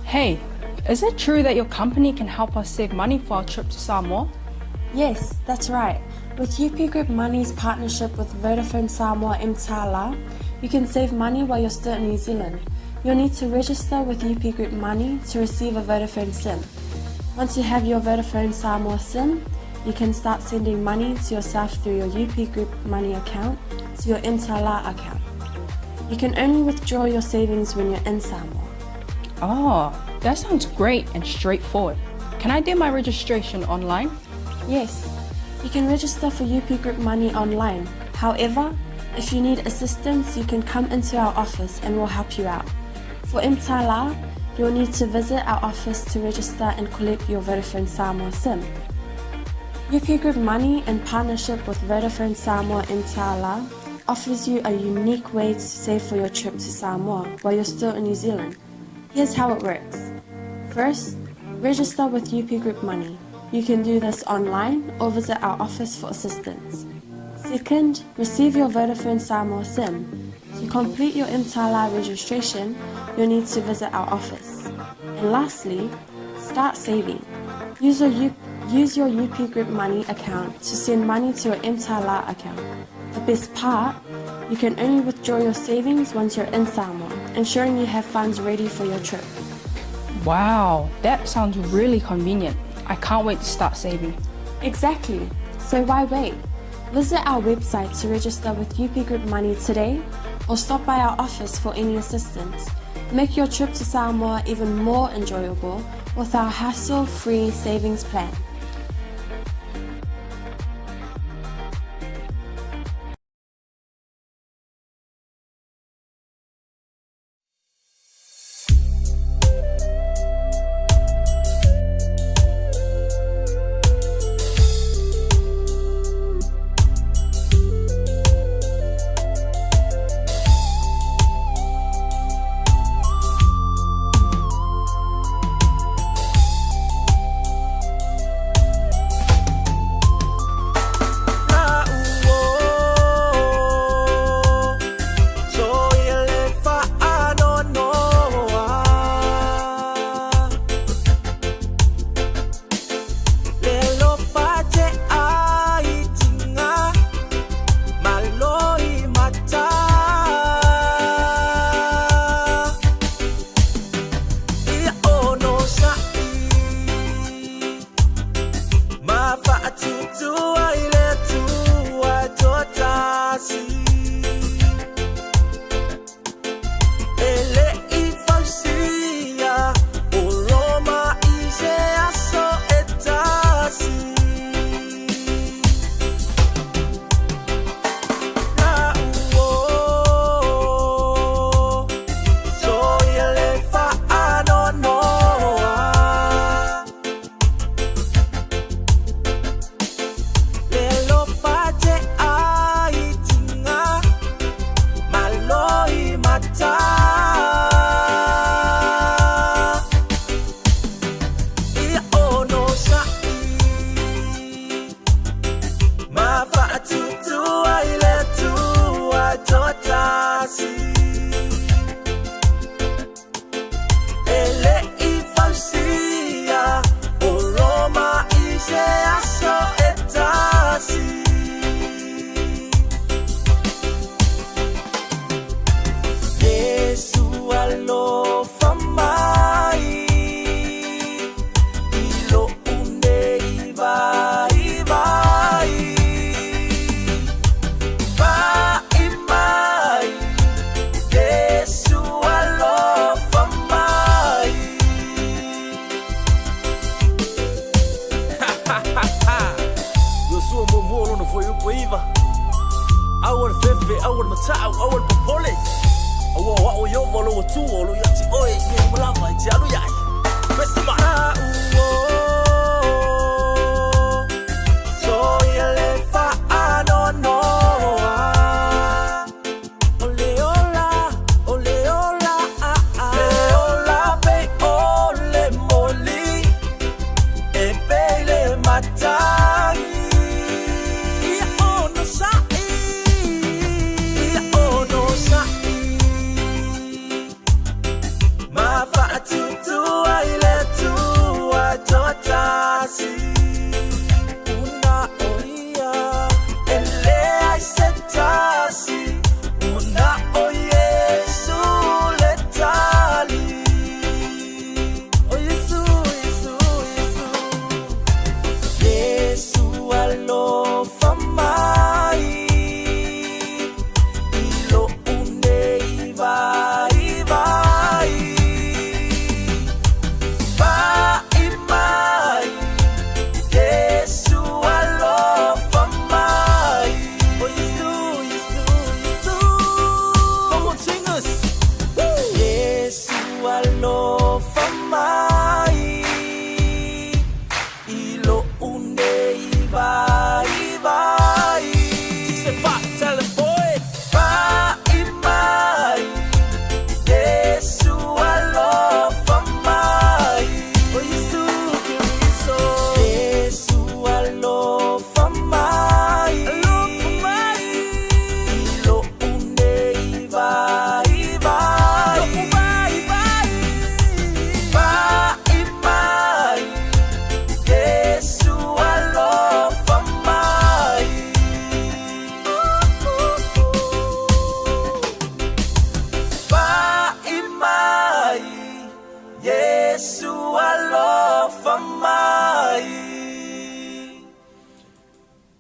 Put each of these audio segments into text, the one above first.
Hey, is it true that your company can help us save money for our trip to Samoa? Yes, that's right. With UP Group Money's partnership with Vodafone Samoa Mtala, you can save money while you're still in New Zealand. You'll need to register with UP Group Money to receive a Vodafone SIM. Once you have your Vodafone Samoa SIM, you can start sending money to yourself through your UP Group Money account to your Mtala account. You can only withdraw your savings when you're in Samoa. Oh, that sounds great and straightforward. Can I do my registration online? Yes, you can register for UP Group Money online. However, if you need assistance, you can come into our office and we'll help you out. For Mtala, you'll need to visit our office to register and collect your Vodafone Samoa SIM. UP Group Money, in partnership with Vodafone Samoa Mtala, offers you a unique way to save for your trip to Samoa while you're still in New Zealand. Here's how it works. First, register with UP Group Money. You can do this online or visit our office for assistance. Second, receive your Vodafone Samoa SIM. To complete your Mtala registration, you'll need to visit our office. And lastly, start saving. Use your, use your UP Group Money account to send money to your Mtala account. The best part, you can only withdraw your savings once you're in Samoa, ensuring you have funds ready for your trip. Wow, that sounds really convenient. I can't wait to start saving. Exactly. So why wait? Visit our website to register with UP Group Money today or stop by our office for any assistance. Make your trip to Samoa even more enjoyable with our hassle-free savings plan.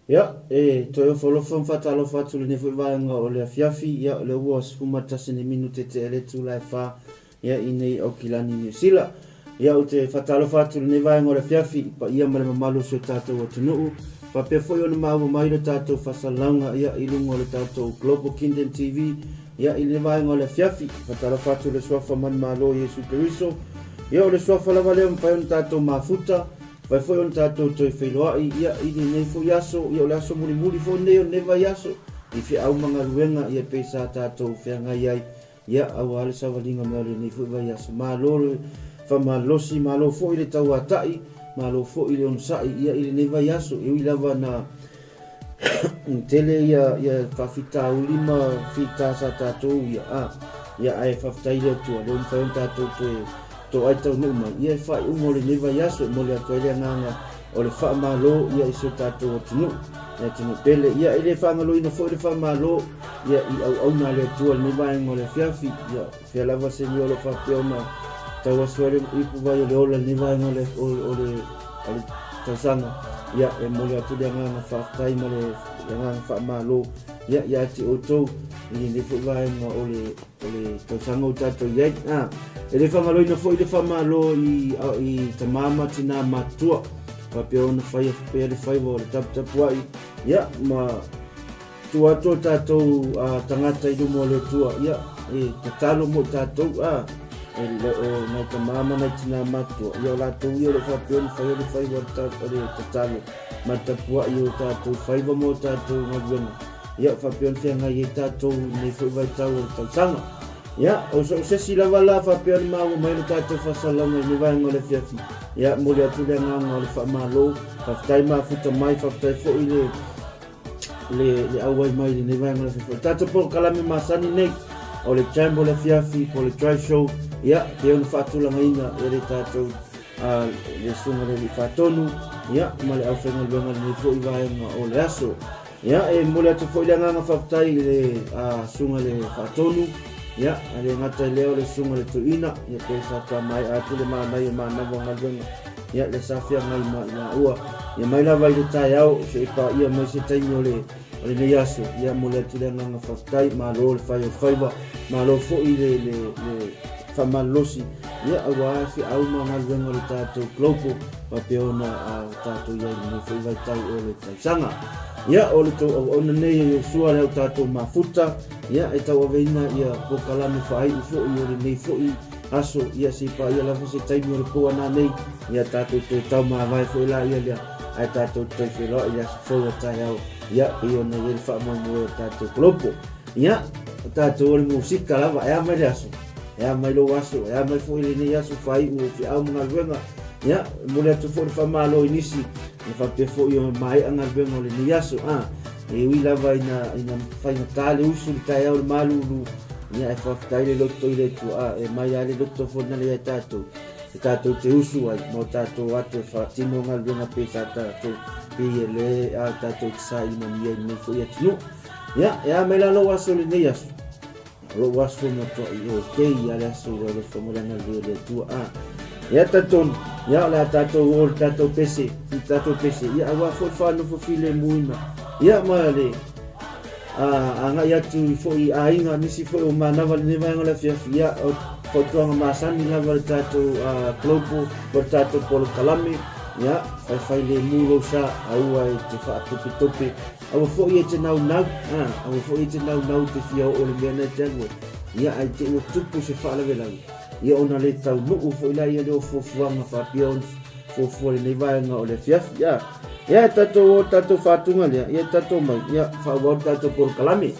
Ia, e toe ofo alofa ma faatalofa atu i lenei foi vaega o le afiafi, ia, o lea ua 11 ni minute tea le itula e fa, ia, i nei Aukilani, Niu Sila. Ia, ou te faatalofa atu i lenei vaega o le afiafi i paia ma le mamalu o si o tatou atunuu, faapea foi ona maua mai le tatou faasalalauga, ia, i luga o le tatou Global Kingdom TV, ia, i lenei vaega o le afiafi. Faatalofa atu i le Suafa Manumalo o Iesu Keriso, ia, o le Suafa lava lea ua mafai ona tatou mafuta, Mafai foi ona tatou toe feiloai ia i lenei foi aso, ia o le aso mulimuli foi lenei o lenei vaiaso i feau ma galuega ia pei sa tatou feagai ai ia aua le savaliga mai o lenei foi vaiaso. Malo le faamalosi, malo foi le tauatai, malo foi le onosai ia i lenei vaiaso. E ui lava na tele ia ia faafitauli ma fita sa tatou ia a ia ae faafetai le Atua lea ua mafai ona tatou toe toai taunuu mai ia i faaiuga o lenei vaiaso. E momoli atu ai le agaga o le faamalo ia i si o tatou atunuu, le atunuu pele. Ia e le faagaloina foi le faamalo ia i auauna a le Atua i lenei vaega o le afiafi. Ia fea lava se mea o lo o faapea ona tau aso ai le ipuvai o le ola i lenei vaega o le, o, o le, o le tausaga. Ia e momoli atu le agaga faafetai ma le agaga faamalo ia ia te outou i lenei foi vaega o le o le tausaga o tatou i ai. Ah, e le faagaloina foi le faamalo i, i tamā ma tinā matutua, faapea ona faia pea le faiva o le taputapuai, ia, ma tua atu o tatou tagata i luma o le Atua, ia, e tatalo mo tatou, a, e le o nai tamā ma nai tinā matutua, ia o latou ia o lo o faapea ona faia le faiva o le tatalo ma le tapuai o tatou faiva ma o tatou galuega, ia faapea ona feagai ai tatou i lenei foi vaitau o le tausaga. Ia, o so o se isi lava la faapea ona maua mai le tatou faasalalauga i lenei vaega o le afiafi, ia, momoli atu le agaga o le faamalo, faafetai mafuta mai, faafetai foi le le, le auai mai i lenei vaega o le afiafi. O le tatou polokalame masani nei, o le Jam o le afiafi, po o le Drive Show, ia, pei ona faatulagaina e le tatou le susuga i le Alii Faatonu, ia, ma le aufaigaluega i lenei foi vaega o le aso. Ia, e momoli atu foi le agaga faafetai i le susuga i le Faatonu, ia, e le gata i lea o le susuga i le Toeaina, ia pe sa faamaea atu le manaia manava o galuega, ia, le sa feagai ma i laua. Ia mai lava i le taeao, se i paia mai se taimi o le o lenei aso, ia, momoli atu le agaga faafetai, malo le fai o le faiva, malo foi le, le, le faamalolosi, ia, aua feau ma galuega o le tatou global, faapea ona tatou i ai i lenei foi vaitau o le tausaga. Ia, o le tou auauna nei e Iosua le au tatou mafuta, ia, e tauaveina ia polokalame faaiu foi o lenei foi aso, ia, se i paia lava se taimi o le po ana nei, ia, tatou toe taumavae foi la ia lea, ae tatou toe feiloai i le aso fou a taeao, ia, pei ona i ai le faamoemoe o le tatou kolopo. Ia, o tatou o le musika lava, e a mai le aso? E a mai lou aso, e a mai foi lenei aso faaiu o feau ma galuega. Ia, e momoli atu foi le faamalo i nisi, e faapea foi o maea galuega o lenei aso. A, e ui lava ina, ina faigata le usu le taeao le malulu, ia, e faafetai le loto i le Atua. A, e mai lava le loto foi na lea tatou, e tatou te usu ai, ma o tatou ato e faatino galuega pei sa tatou, pei e le a tatou te saili manuia i lenei foi atunuu. Ia, e a mai la lou aso i lenei aso? O lou aso e matuai ok a le aso i le alofa ma le agalelei o le Atua. A, ia talitonu, ia o le a tatou o le tatou pese, i tatou pese, ia aua foi le faanofo filemuina, ia ma le a, agai atu i foi i aiga, nisi foi o manava lenei vaega o le afiafi, ia o fautuaga masani lava le tatou global ma le tatou polokalame, ia faifai lemu lou sa, aua e te faatopetope Aua foi e te naunau, ā, aua foi e te naunau i te fia oo i le mea na e te alu ai, ia, ae te i ua tupu se faalavelave, ia ona le taunuu foi laia lea o fuafuaga faapea ona fuafua i lenei vaega o le afiafi, ā. Ia, e tatou o le tatou faatuga lea, ia e tatou mai, ia, faaauau le tatou polokalame.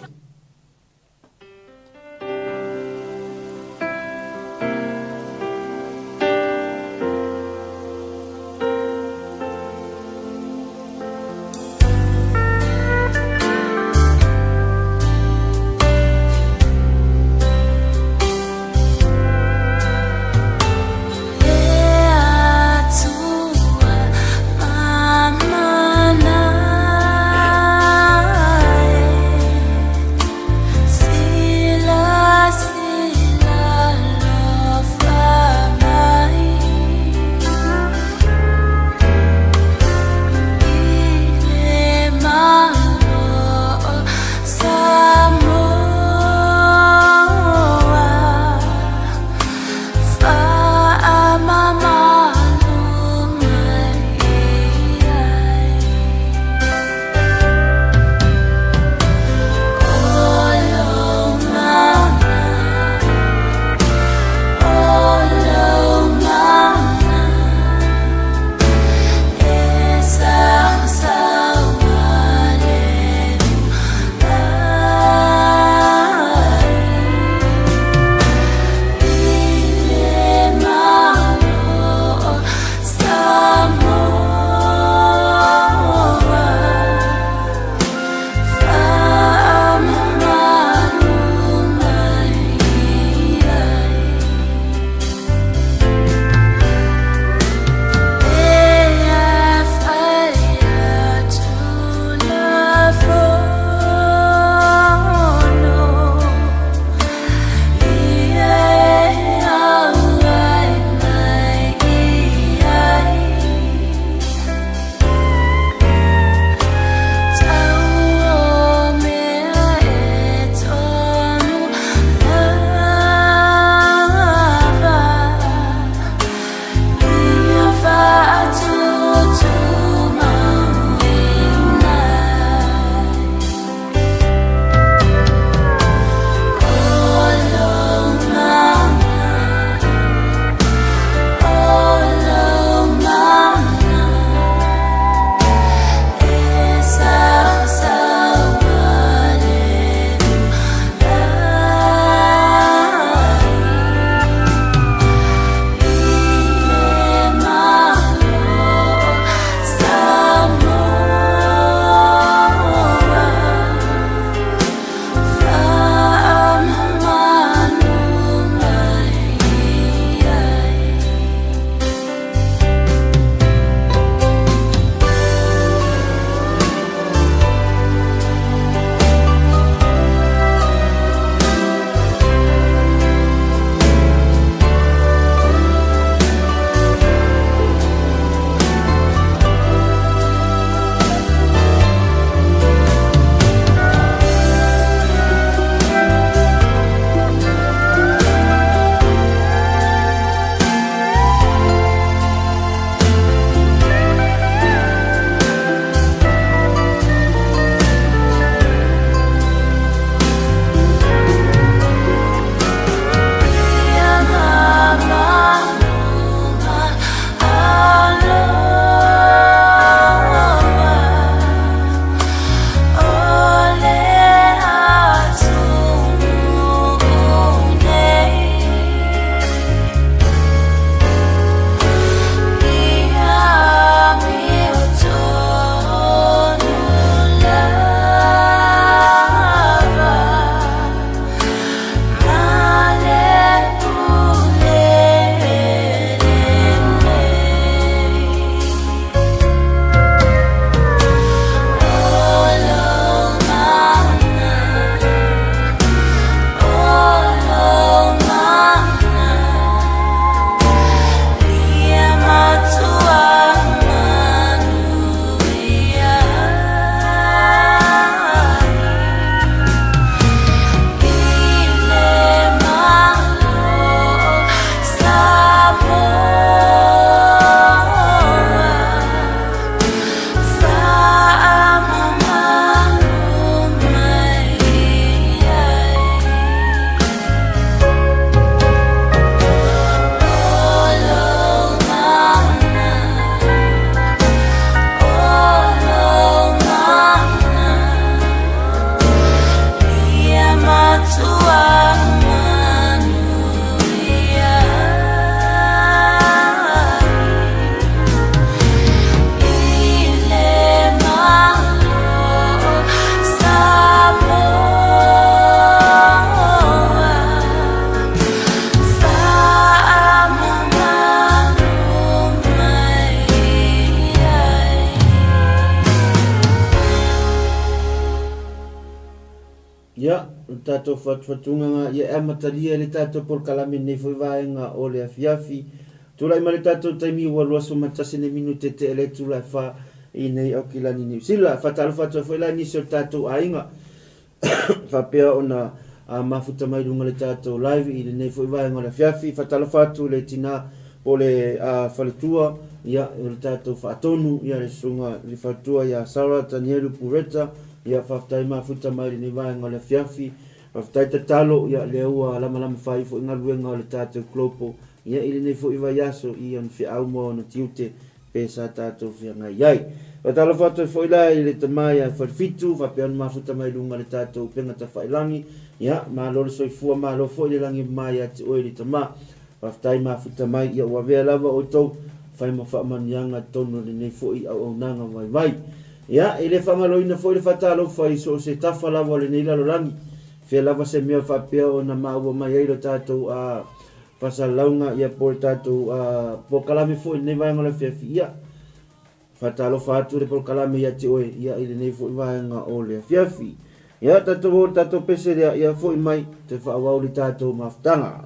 o le tatou fatufatugaga ia e amatalia i le tatou polokalame i lenei foi vaega o le afiafi. Tulai mai le tatou taimi ua 21 ne minute tea le itula e fa i nei Aukilani Niu Sila. Faatalofa atu ai foi la i nisi o le tatou aiga faapea ona mafuta mai luga le tatou live i lenei foi vaega o le afiafi. Faatalofa atu i le tina po o le faletua ia o le tatou faatonu ia le susuga i le faletua ia Sarah Tanielu Pureta. Ia faafetai mafuta mai i lenei vaega o le afiafi. Faafetai tatalo ia lea ua lamalama fai foi galuega o le tatou Global ia i lenei foi vaiaso i ona feau ma ona tiute pe sa tatou feagai ai. Faatalofa atu ai foi la i le tama ia Falefitu faapea ona mafuta mai luga le tatou upega tafailangi. Ia, malo le soifua, malo foi le lagi mama ia te oe le tama. Faafetai mafuta mai, ia ua avea lava outou fai ma faamanuiaga totonu o lenei foi auaunaga vaivai. Ia, e le faagaloina foi le faatalofa i so o se tafa lava o lenei lalolagi, fea lava se mea faapea ona maua mai ai lo tatou a faasalalauga, ia po o le tatou polokalame foi i lenei vaega o le afiafi, ia, faatalofa atu le polokalame ia te oe, ia, i lenei foi vaega o le afiafi. Ia, tatou o le tatou pese lea, ia, foi mai, toe faaauau le tatou mafutaga.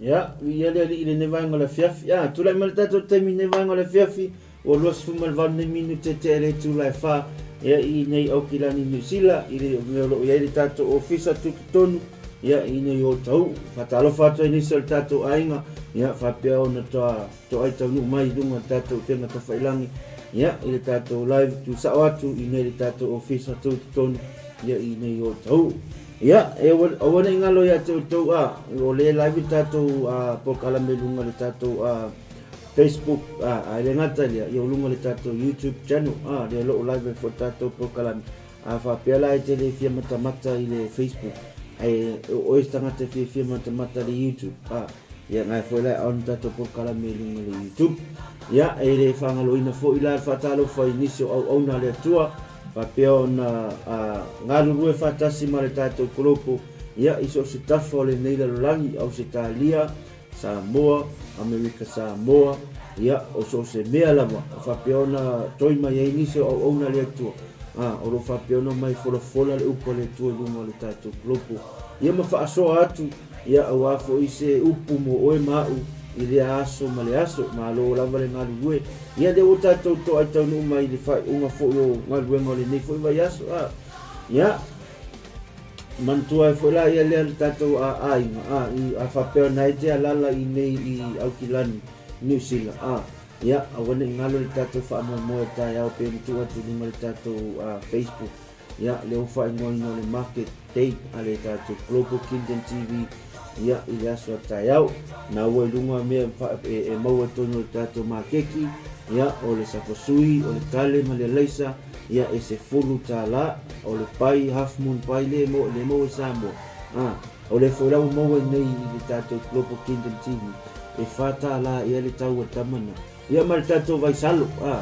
Ia, viia le Alii i lenei vaega o le afiafi. A, tulai mai le tatou taimi i lenei vaega o le afiafi, ua 28 nei minute tea i le itula e fa, ia, i inei i Aukilani, Niu Sila, i le mea o lo o i ai le tatou ofisa tutotonu, ia, i inei i Otahuhu. Faatalofa atu ai nisi o le tatou aiga, ia, faapea ona toa, toai taunuu mai i luga o le tatou upega tafailangi, ia, i le tatou live tusao atu i inei i le tatou ofisa tutotonu, ia, i inei i Otahuhu. Ia, e aua ne i galo ia te outou, a, o lea e live le tatou polokalame i luga o le tatou Facebook, a, a e le gata i lea, ia o luga o le tatou YouTube channel, a, lea o lo o live ai foi le tatou polokalame. A faapea la e te le fia matamata i le Facebook, ae o oe se tagata e fiafia matamata i le YouTube, a, ia na e foi la e on le tatou polokalame i luga o le YouTube. Ia, e le faagaloina foi la le faatalofa i nisi o auauna a le Atua, faapea ona galulue faatasi ma le tatou kolopo ia i so o se tafa o lenei lalolagi, Ausetalia, Samoa, Amerika Samoa, ia o so o se mea lava, o faapea ona toi mai ai nisi o auauna a le Atua, a, o lo o faapea ona omai folafola le upu a le Atua i luga o le tatou kolopo, ia ma faasoa atu, ia aua foi se upu mo oe ma a'u i lea aso ma le aso. Malo lava le galulue. Ia lea ua tatou toai taunuu mai i le faaiuga foi o galuega o lenei foi vaiaso. A, ia, manatua ai foi la ia lea le tatou aiga, a, i, a faapea ona e te alala i nei i Aukilani, Niu Sila, a, ia, aua ne i galo le tatou faamoemoe taeao pe na tuu atu i luga i le tatou Facebook. Ia, lea ua faaigoaina o le Market Day a le tatou Global Kingdom TV, ia, i le aso a taeao. Na ua i luga mea e, e maua i totonu o le tatou makeki, ia, o le sapasui, o le kale ma le alaisa, ia, e $10, o le pai, Half Moon Pie le, mo, le maua i Samoa. A, o lea foi la ua maua i nei i le tatou Global Kingdom TV, e $4 ea le tau a le tama na. Ia ma le tatou vaisalo, a,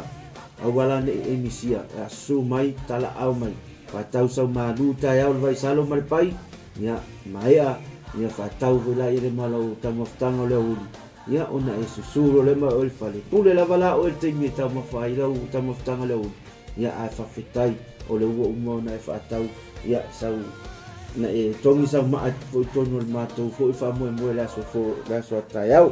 aua la ne i e misia, a susu mai, talaau mai, faatau sau malu taeao le vaisalo ma le pai, ia, maea, ia faatau foi la ia le ma lau taumafataga o le aoauli, ia ona e susu loa lea ma oe i le fale. Pule lava la oe i le taimi e taumafa ai lau taumafataga o le aoauli, ia ae faafetai o le ua uma ona e faatau, ia sau na e togi sau maa foi tonu o le matou foi faamoemoe le aso fo le aso a taeao.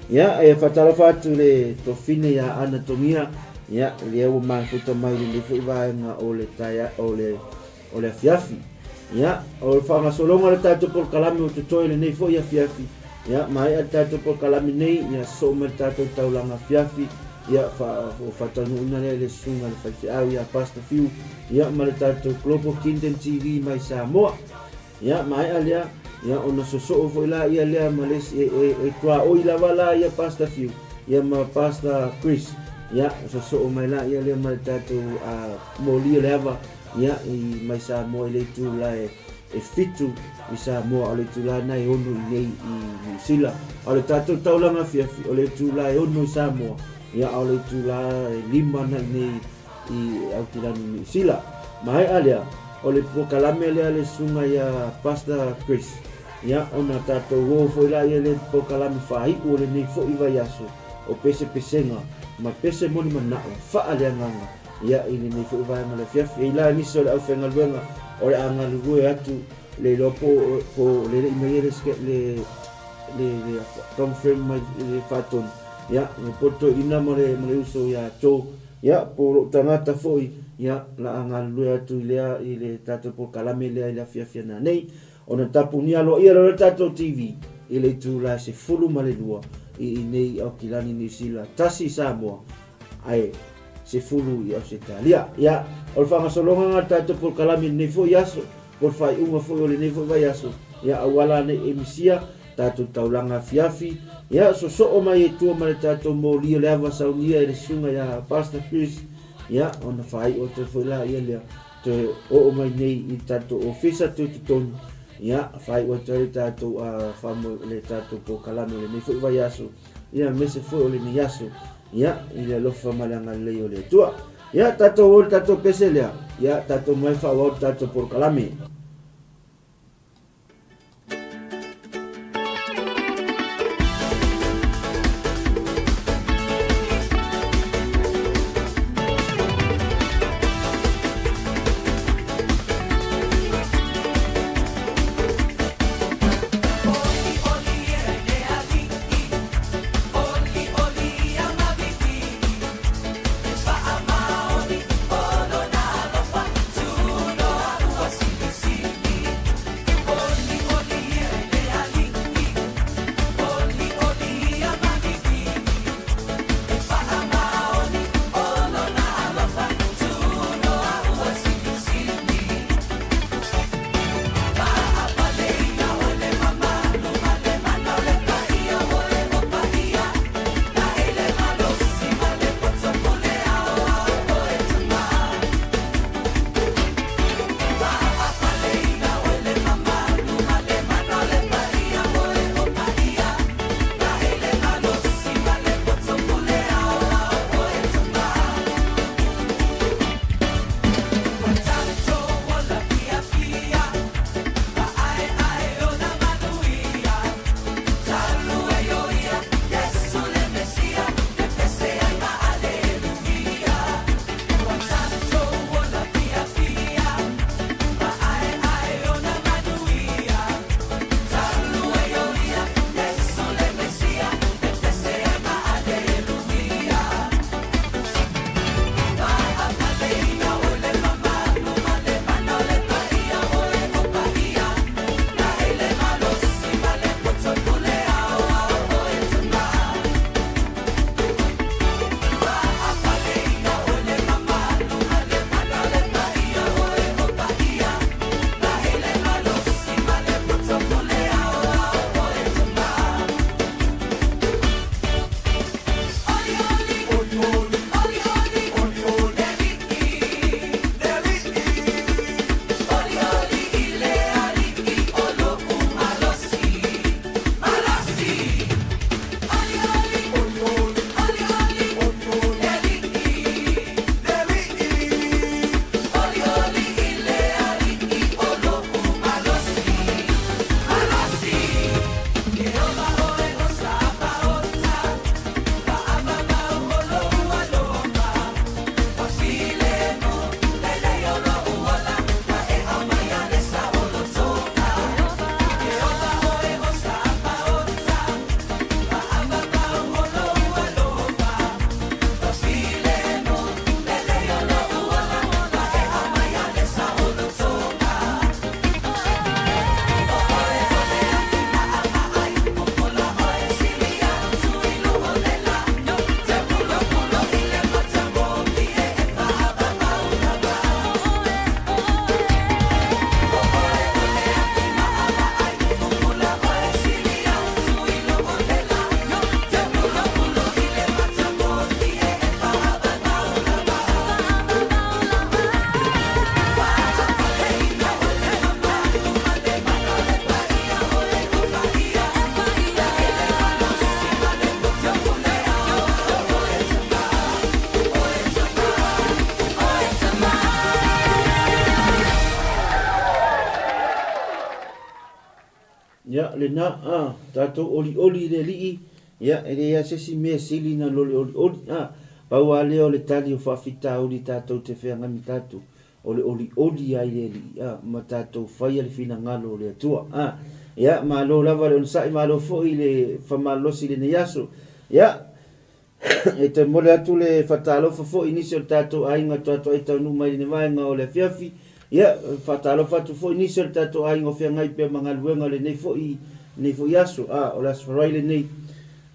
Ia e faatalofa atu le tofine ia Ana Togia, ia lea ua mafuta mai lenei foi vaega o le taea o le o le afiafi. Ia, o le faagasologa o le tatou polokalame o totoe lenei foi afiafi, ia, maea le tatou polokalame nei, ia, sosoo mai le tatou taulaga afiafi, ia, fa, o faataunuuina lea i le susuga i le faifeau ia Pastor Fiu, ia, ma le tatou Global Kingdom TV mai Samoa. Ia, maea lea, ia, ona sosoo foi la ia lea ma le isi, e, e, e tuaoi lava la ia Pastor Fiu, ia ma Pastor Chris, ia, sosoo mai la ia lea ma le tatou uh, moli o le ava, Ia, i mai Samoa i le itula e, e fitu i Samoa, o le itula na e ono i nei i Niu Sila. A o le tatou taulaga afiafi, o le itula e ono i Samoa, ia, a o le itula e lima na i nei i Aukilani Niu Sila. Maea lea, o le polokalame lea le susuga ia Pastor Chris, ia, ona tatou o foi la ia le polokalame faaiu o lenei foi vaiaso, o pesepesega ma pese moni manao faaleagaga. Ia, i lenei foi vaega o le afiafi. E i la nisi o le aufaigaluega o le a galulue atu le iloa po po le lei mai le le le le confirm mai le faatonu. Ia, le poto ina ma le ma le uso ia Joe. Ia, po lou tagata foi, ia, la a galulue atu i lea i le tatou polokalame lea i le afiafi ana nei. Ona tapunia aloaia loa le tatou TV i le itula e 12 i inei i Aukilani, Niu Sila, tasi i Samoa, ae 10 i Ausetalia. Ia, o le faagasologa lena o le tatou polokalame i lenei foi aso, po o le faaiuga foi o lenei foi vaiaso, ia aua la ne i e misia tatou taulaga afiafi, ia sosoo mai ai tua ma le tatou moli o le ava saunia e le susuga ia Pastor Chris, ia ona faaiu atu ai foi laia lea, toe oo mai nei i le tatou ofisa toe totonu, ia faaiu atu ai le tatou uh, le tatou polokalame o lenei foi vaiaso, ia aemaise foi o lenei aso, ia, i le alofa ma le agalelei o le Atua. Ia, tatou o le tatou pese lea, ia, tatou mai faaauau le tatou polokalame. Ia, lena, a, tatou olioli i le Alii, ia, e leai lava se isi mea e sili na lo le olioli, a. Pau lava lea o le tali o faafitauli tatou te feagai ma tatou, o le olioli lava i le Alii, a, ma tatou faia le finagalo o le Atua, a. Ia, malo lava le onosai, malo foi le famalolosi i lenei aso. Ia, E toe momoli atu le faatalofa foi i nisi o le tatou aiga toatoa i taunuu mai i lenei vaega o le afiafi. Ia, faatalofa atu foi i nisi o le tatou aiga o feagai pea ma galuega o lenei foi, lenei foi aso. A, o le Aso Faraile lenei.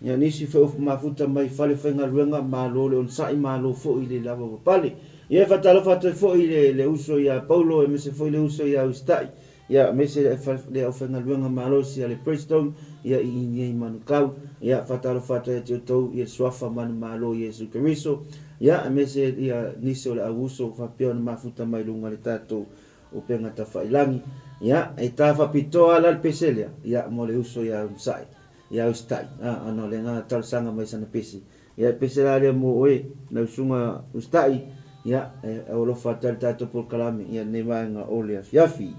Ia, nisi foi o mafuta mai fale faigaluega, malo le onosai, malo foi le lavapapale. Ia, e faatalofa atu ai foi i le, le uso ia Paulo, aemaise foi le uso ia Usitai. Ia, aemaise le aufaigaluega malosi a le Prestone, ia, i inei i Manukau. Ia, faatalofa atu ai ia te outou i le Suafa manumalo o Iesu Keriso. Ia, aemaise ia nisi o le au uso faapea ona mafuta mai luga o le tatou upega tafailangi. Ia, e ta faapitoa la le pese lea, ia, mo le uso ia Umasai, ia Usitai, a, ona o le agaga talosaga mai sana pese. Ia, e pese la lea mo oe, lau susuga Usitai, ia, e alofa atu ai le tatou polokalame i lenei vaega o le afiafi.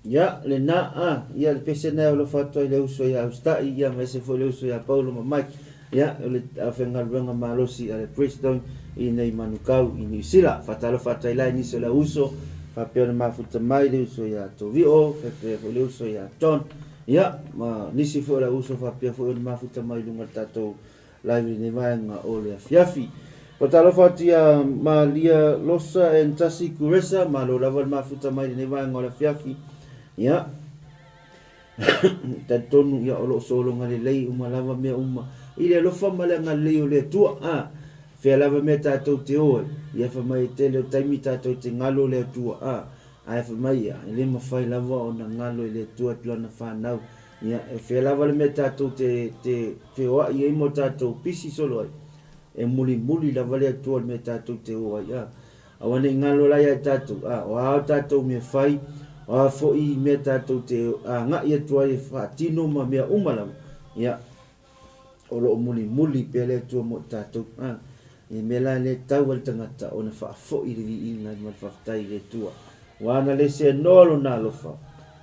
Ia, lena, a, ia, le pese lena e alofa atu ai i le uso ia Auseta'i, ia, ma ese foi le uso ia Paulo ma Mike, ia, o le aufaigaluega malosi a le Bridgestone i nei Manukau i Niu Sila. Faatalofa atu ai la i nisi o le au uso, faapea ona mafuta mai le uso ia Tovio, faapea foi le uso ia John, ia, ma nisi foi o le au uso faapea foi ona mafuta mai i luga o le tatou live i lenei vaega o le afiafi. Faatalofa atu ia Malia Losa and Tasi Kuresa, malo lava le mafuta mai i lenei vaega o le afiafi. Ia, talitonu ia o lo o sologa lelei uma lava mea uma i le alofa ma le agalelei o le Atua. A, fea lava mea tatou te o ai, ia fai mai e tele o taimi tatou te galo le Atua. A, ae fai mai ia, e le mafai lava ona galo i le Atua lana fanau. Ia, e fea lava le mea tatou te, te feoai ai ma o tatou pisi solo ai, e mulimuli lava le Atua i le mea tatou te o ai, a. Aua ne i galo la ia i tatou, a, o a tatou mea fai, o a foi mea tatou te agai atu ai e faatino ma mea uma lava, ia, o lo o mulimuli pea le Atua mo i tatou, a. I mea la lea e tau ai le tagata ona faafoi le viiga ma le faafetai i le Atua. Ua ana le seanoa Lona alofa,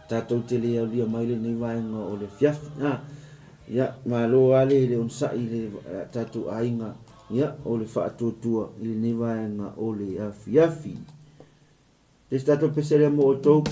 tatou te le aulia mai lenei vaega o le afiafi. A, ia, malo lava le, le onosai i le tatou aiga, ia, o le faatuatua i lenei vaega o le afiafi. Le isi tatou pese lea mo outou.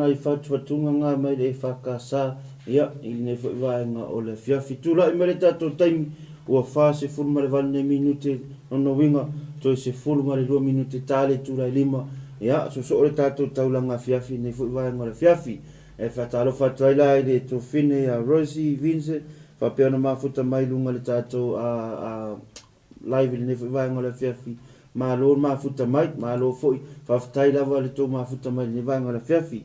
nai fatufatuga na mai le EFKS, ia, i lenei foi vaega o le afiafi. Tulai mai le tatou taimi, ua 48 nei minute, lona uiga, toe 12 minute ta le itula e 5, ia, soosoo le tatou taulaga afiafi i lenei foi vaega o le afiafi. E faatalofa atu ai la i le tuafafine ia Rosie Vincent, faapea ona mafuta mai i luga i le tatou live i lenei foi vaega o le afiafi. Malo le mafuta mai, malo foi, faafetai lava le tou mafuta mai i lenei vaega o le afiafi.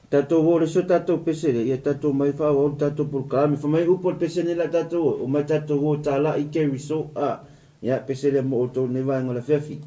Tatou o le isi o tatou pese lea, ia tatou mai faaauau le tatou polokalame. Fai mai upu o le pese nei la tatou o, omai tatou o talai ke resort, a, ia pese lea mo outou i lenei vaega o le afiafi.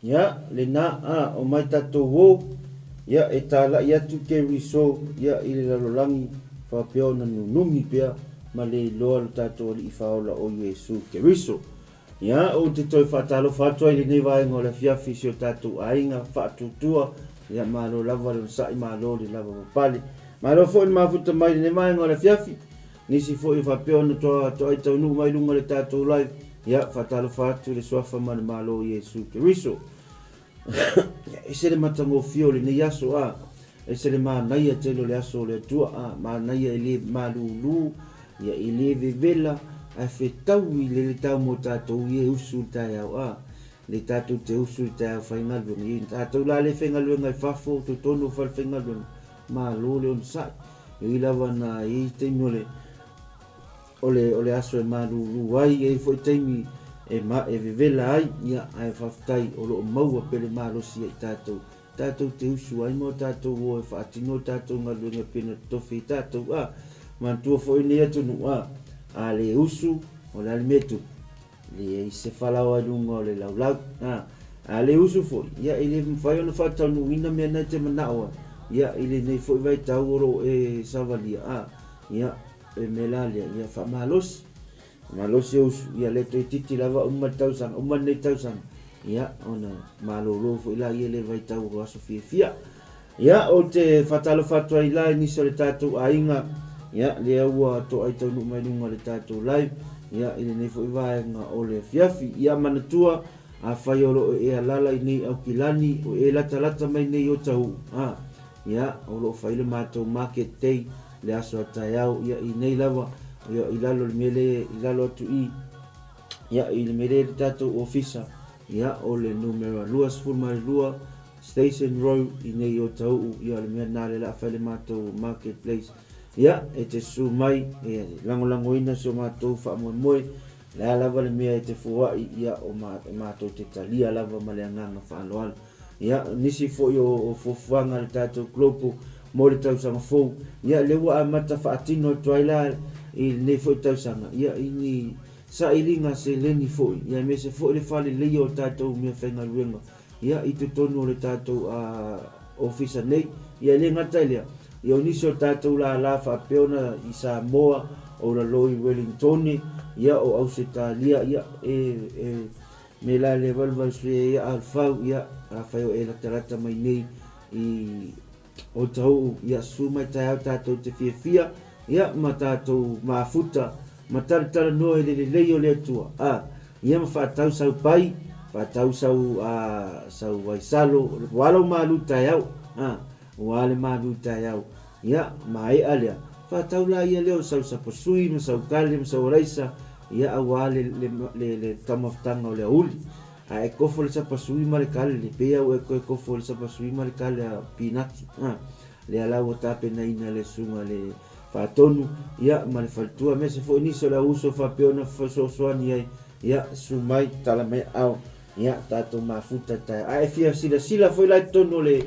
Ia, lena, a, o mai tatou o, ia, e tālaʻi atu Keriso, ia, i le lalolagi, faapea ona nunumi pea ma le iloa lo tatou Alii Faaola o Iesu Keriso. Ia, ou te toe faatalofa atu ai i lenei vaega o le afiafi i si o tatou aiga faatuatua, ia, malo lava le onosai, malo le lavapapale. Malo foi le mafuta mai i lenei vaega o le afiafi. Nisi foi e faapea ona toa toai taunuu mai luga o le tatou live, ia, faatalofa atu i le Suafa ma le Malo o Iesu Keriso. Ia, ese le matagofie o lenei aso, a, ese le manaia tele o le aso o le Atua, a, manaia e le malūlū, ia, e le vevela, ae fetaui le le tau mo tatou ia e usu i le taeao, a, le tatou te usu i le taeao faigaluega. Ia, tatou la le faigaluega i fafo, totonu o fale faigaluega, malo le onosai. E ui lava na i ai taimi o le o le o le aso e malūlū ai, e i ai foi taimi e ma e vevela ai, ia ae faafetai o lo o maua pea le malosi ia i tatou, tatou te usu ai ma o tatou o e faatino a tatou galuega e pei ona totofi ai tatou. A, manatua foi lenei atunuu, a, a le usu, o le a le mea e tupu? Leai se falaoa i luga o le laulau. A, a le usu foi, ia e le mafai ona faataunuuina mea na e te manao ai, ia i lenei foi vaitau o lo o e savalia, a, ia, e mea la lea, ia faamalosi. Faamalosi e usu, ia le toeitiiti lava uma le tausaga, uma lenei tausaga, ia ona malolo foi la ia le vaitau o aso fiafia. Ia, ou te faatalofa atu ai la i nisi o le tatou aiga, ia, lea ua toai taunuu mai luga o le tatou live, ia, i lenei foi vaega o le afiafi. Ia, manatua, afai o lo o e alala i nei Aukilani, o e latalata mai nei o Tahu'u, a, ia, o lo o fai le matou market day le aso a taeao, ia, i nei lava, ia, i lalo i le mea lea, i lalo atu i, ia, i le mea lea i le tatou ofisa, ia, o le numera 22, Station Row i nei o Tau'u, ia o le mea lena lea o le a fai le matou market place. Ia, e te susu mai, e lagolagoina si o matou faamoemoe, le a lava le mea e te foai, ia o ma, e matou te talia lava ma le agaga faaaloalo. Ia, nisi foi o, o fuafuaga a le tatou Global mo le tausaga fou, ia lea ua amata faatino atu ai la i lenei foi tausaga, ia i ni sailiga seleni foi, ia aemaise foi le faaleleia o tatou meafaigaluega ia i totonu o le tatou ofisa nei. Ia e le gata i lea, ia o nisi o tatou lala faapea ona i Samoa, o lalo i Wellingtone, ia o Ausetalia, ia e, e me la le valuvalu sui ia alfau, ia afai o e latalata mai nei i O Tauu, ia susu mai taeao tatou te fiafia, ia ma tatou mafuta, ma talatalanoa i le lelei o le Atua, a, ia ma faatau sau pai, faatau sau, a, sau vaisalo, ua lou malu taeao, a, ua le malu taeao, ia, maea lea, faatau la ia lea o sau sapasui ma sau kale ma sau araisa, ia aua le, le, le, le taumafataga o le aouli. A e kofo le sapasui ma le kale, le pei au e koe kofo le sapasui ma le kale a Pinati. A, lea la ua tapenaina le susuga le Faatonu, ia, ma le faletua, aemaise foi nisi o le auuso faapea ona fesoasoani ai, ia, susu mai, tala mai aao, ia, tatou mafuta taeao. A e fia silasila foi la i totonu o le,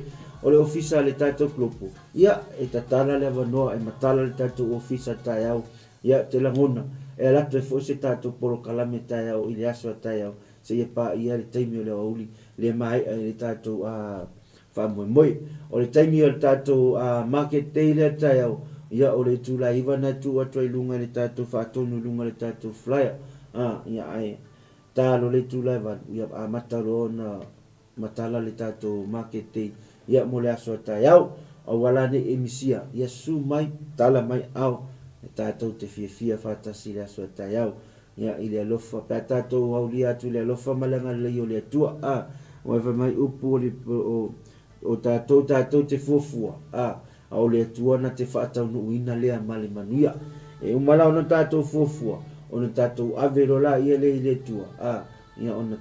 o le ofisa a le tatou kolopo, ia, e tatala le avanoa, e matala le tatou ofisa taeao, ia, te lagona, e alu atu ai foi se tatou polokalame taeao i le aso a taeao, seia paia le taimi o le aoauli le maea i le tatou faamoemoe. O le taimi o le tatou market day lea taeao, ia o le itula e 9 na e tuu atu ai i luga i le tatou faatonu i luga i le tatou flyer, ia ae ta loa le itula e 8, ia amata loa ona matala le tatou market day ia mo le aso a taeao. Aua la nei e misia, ia susu mai, tala mai ao, e tatou te fiafia faatasi i le aso a taeao. Ia, i le alofa, pe a tatou aulia atu i le alofa ma le agalelei o le Atua, a, aua e fai mai upu o le, o, o tatou, tatou te fuafua, a, a o le Atua na te faataunuuina lea ma le manuia. E uma la ona tatou fuafua, ona tatou ave loa laia lea i le Atua, a, ia ona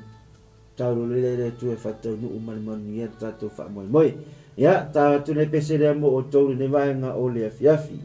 tau loa lea i le Atua e faataunuu ma le manuia le tatou faamoemoe. Ia, tau atu nei pese lea mo outou i lenei vaega o le afiafi.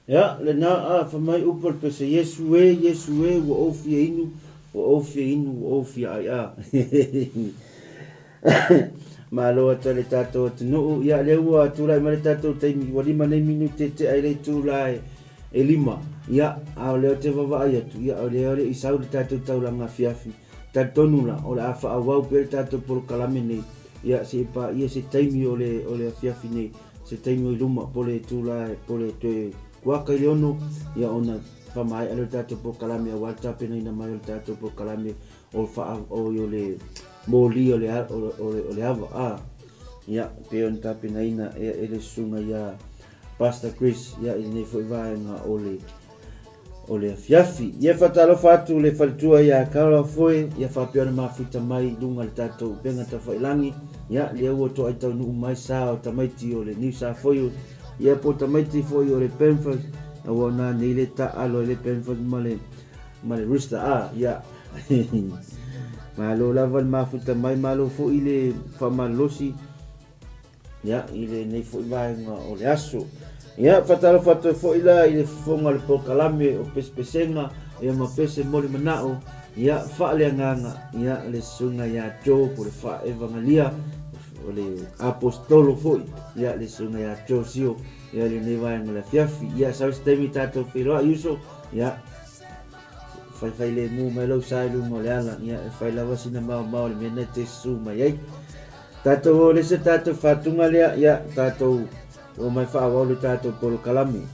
Ia, lena, a, fai mai upu o le pese, Iesu e, Iesu e, ua ou fia inu, ua ou fia inu, ua ou fia ai a. Malo atu ai le tatou atunuu. Ia, lea ua tulai mai le tatou taimi, ua 5 nei minute e tea i le itula e 5. Ia, a o lea ou te vaavaai atu, ia, o lea e le i sau le tatou taulaga afiafi. Talitonu la, o le a faaauau pea le tatou polokalame nei, ia, se i paia se taimi o le, o le afiafi nei, se taimi o i luma, po o le itula, po o le toe kuaka i le 6, ia, ona faamaea lea o le tatou polokalame aua le tapenaina mai o le tatou polokalame o faa, o, o le moli o le, o, o, o le ava, a, ia, pei ona tapenaina e, e le susuga ia Pastor Chris, ia, i lenei foi vaega o le, o le afiafi. Ia faatalofa atu le faletua ia Carol Foe, ia faapea ona mafuta mai i luga le tatou upega tafailangi. Ia lea ua toai taunuu mai sa o tamaiti o le New South Wales, ia po tamaiti foi o le Penford, aua o nā nei le taalo i le Penford ma le ma le Rooster a, ia. Malo lava le mafuta mai, malo foi le faamalolosi. Ia, i lenei foi vaega o le aso. Ia, faatalofa atu ai foi la i le fofoga o le polokalame o Pesepesega, ia ma Pese mo le Manao, ia, faaleagaga, ia, le susuga ia Joe po o le Faaevagalia, o le Aposetolo foi, ia, le susuga ia Joe Sio, ia, i lenei vaega o le afiafi. Ia, sau se taimi tatou feiloai uso, ia, faifailemu mai lou sa i luga o le ala, ia, e fai lava sina maomao o le mea lena e te susu mai ai. Tatou o le se tatou faatuga lea, ia, tatou o mai faaauau le tatou polokalame.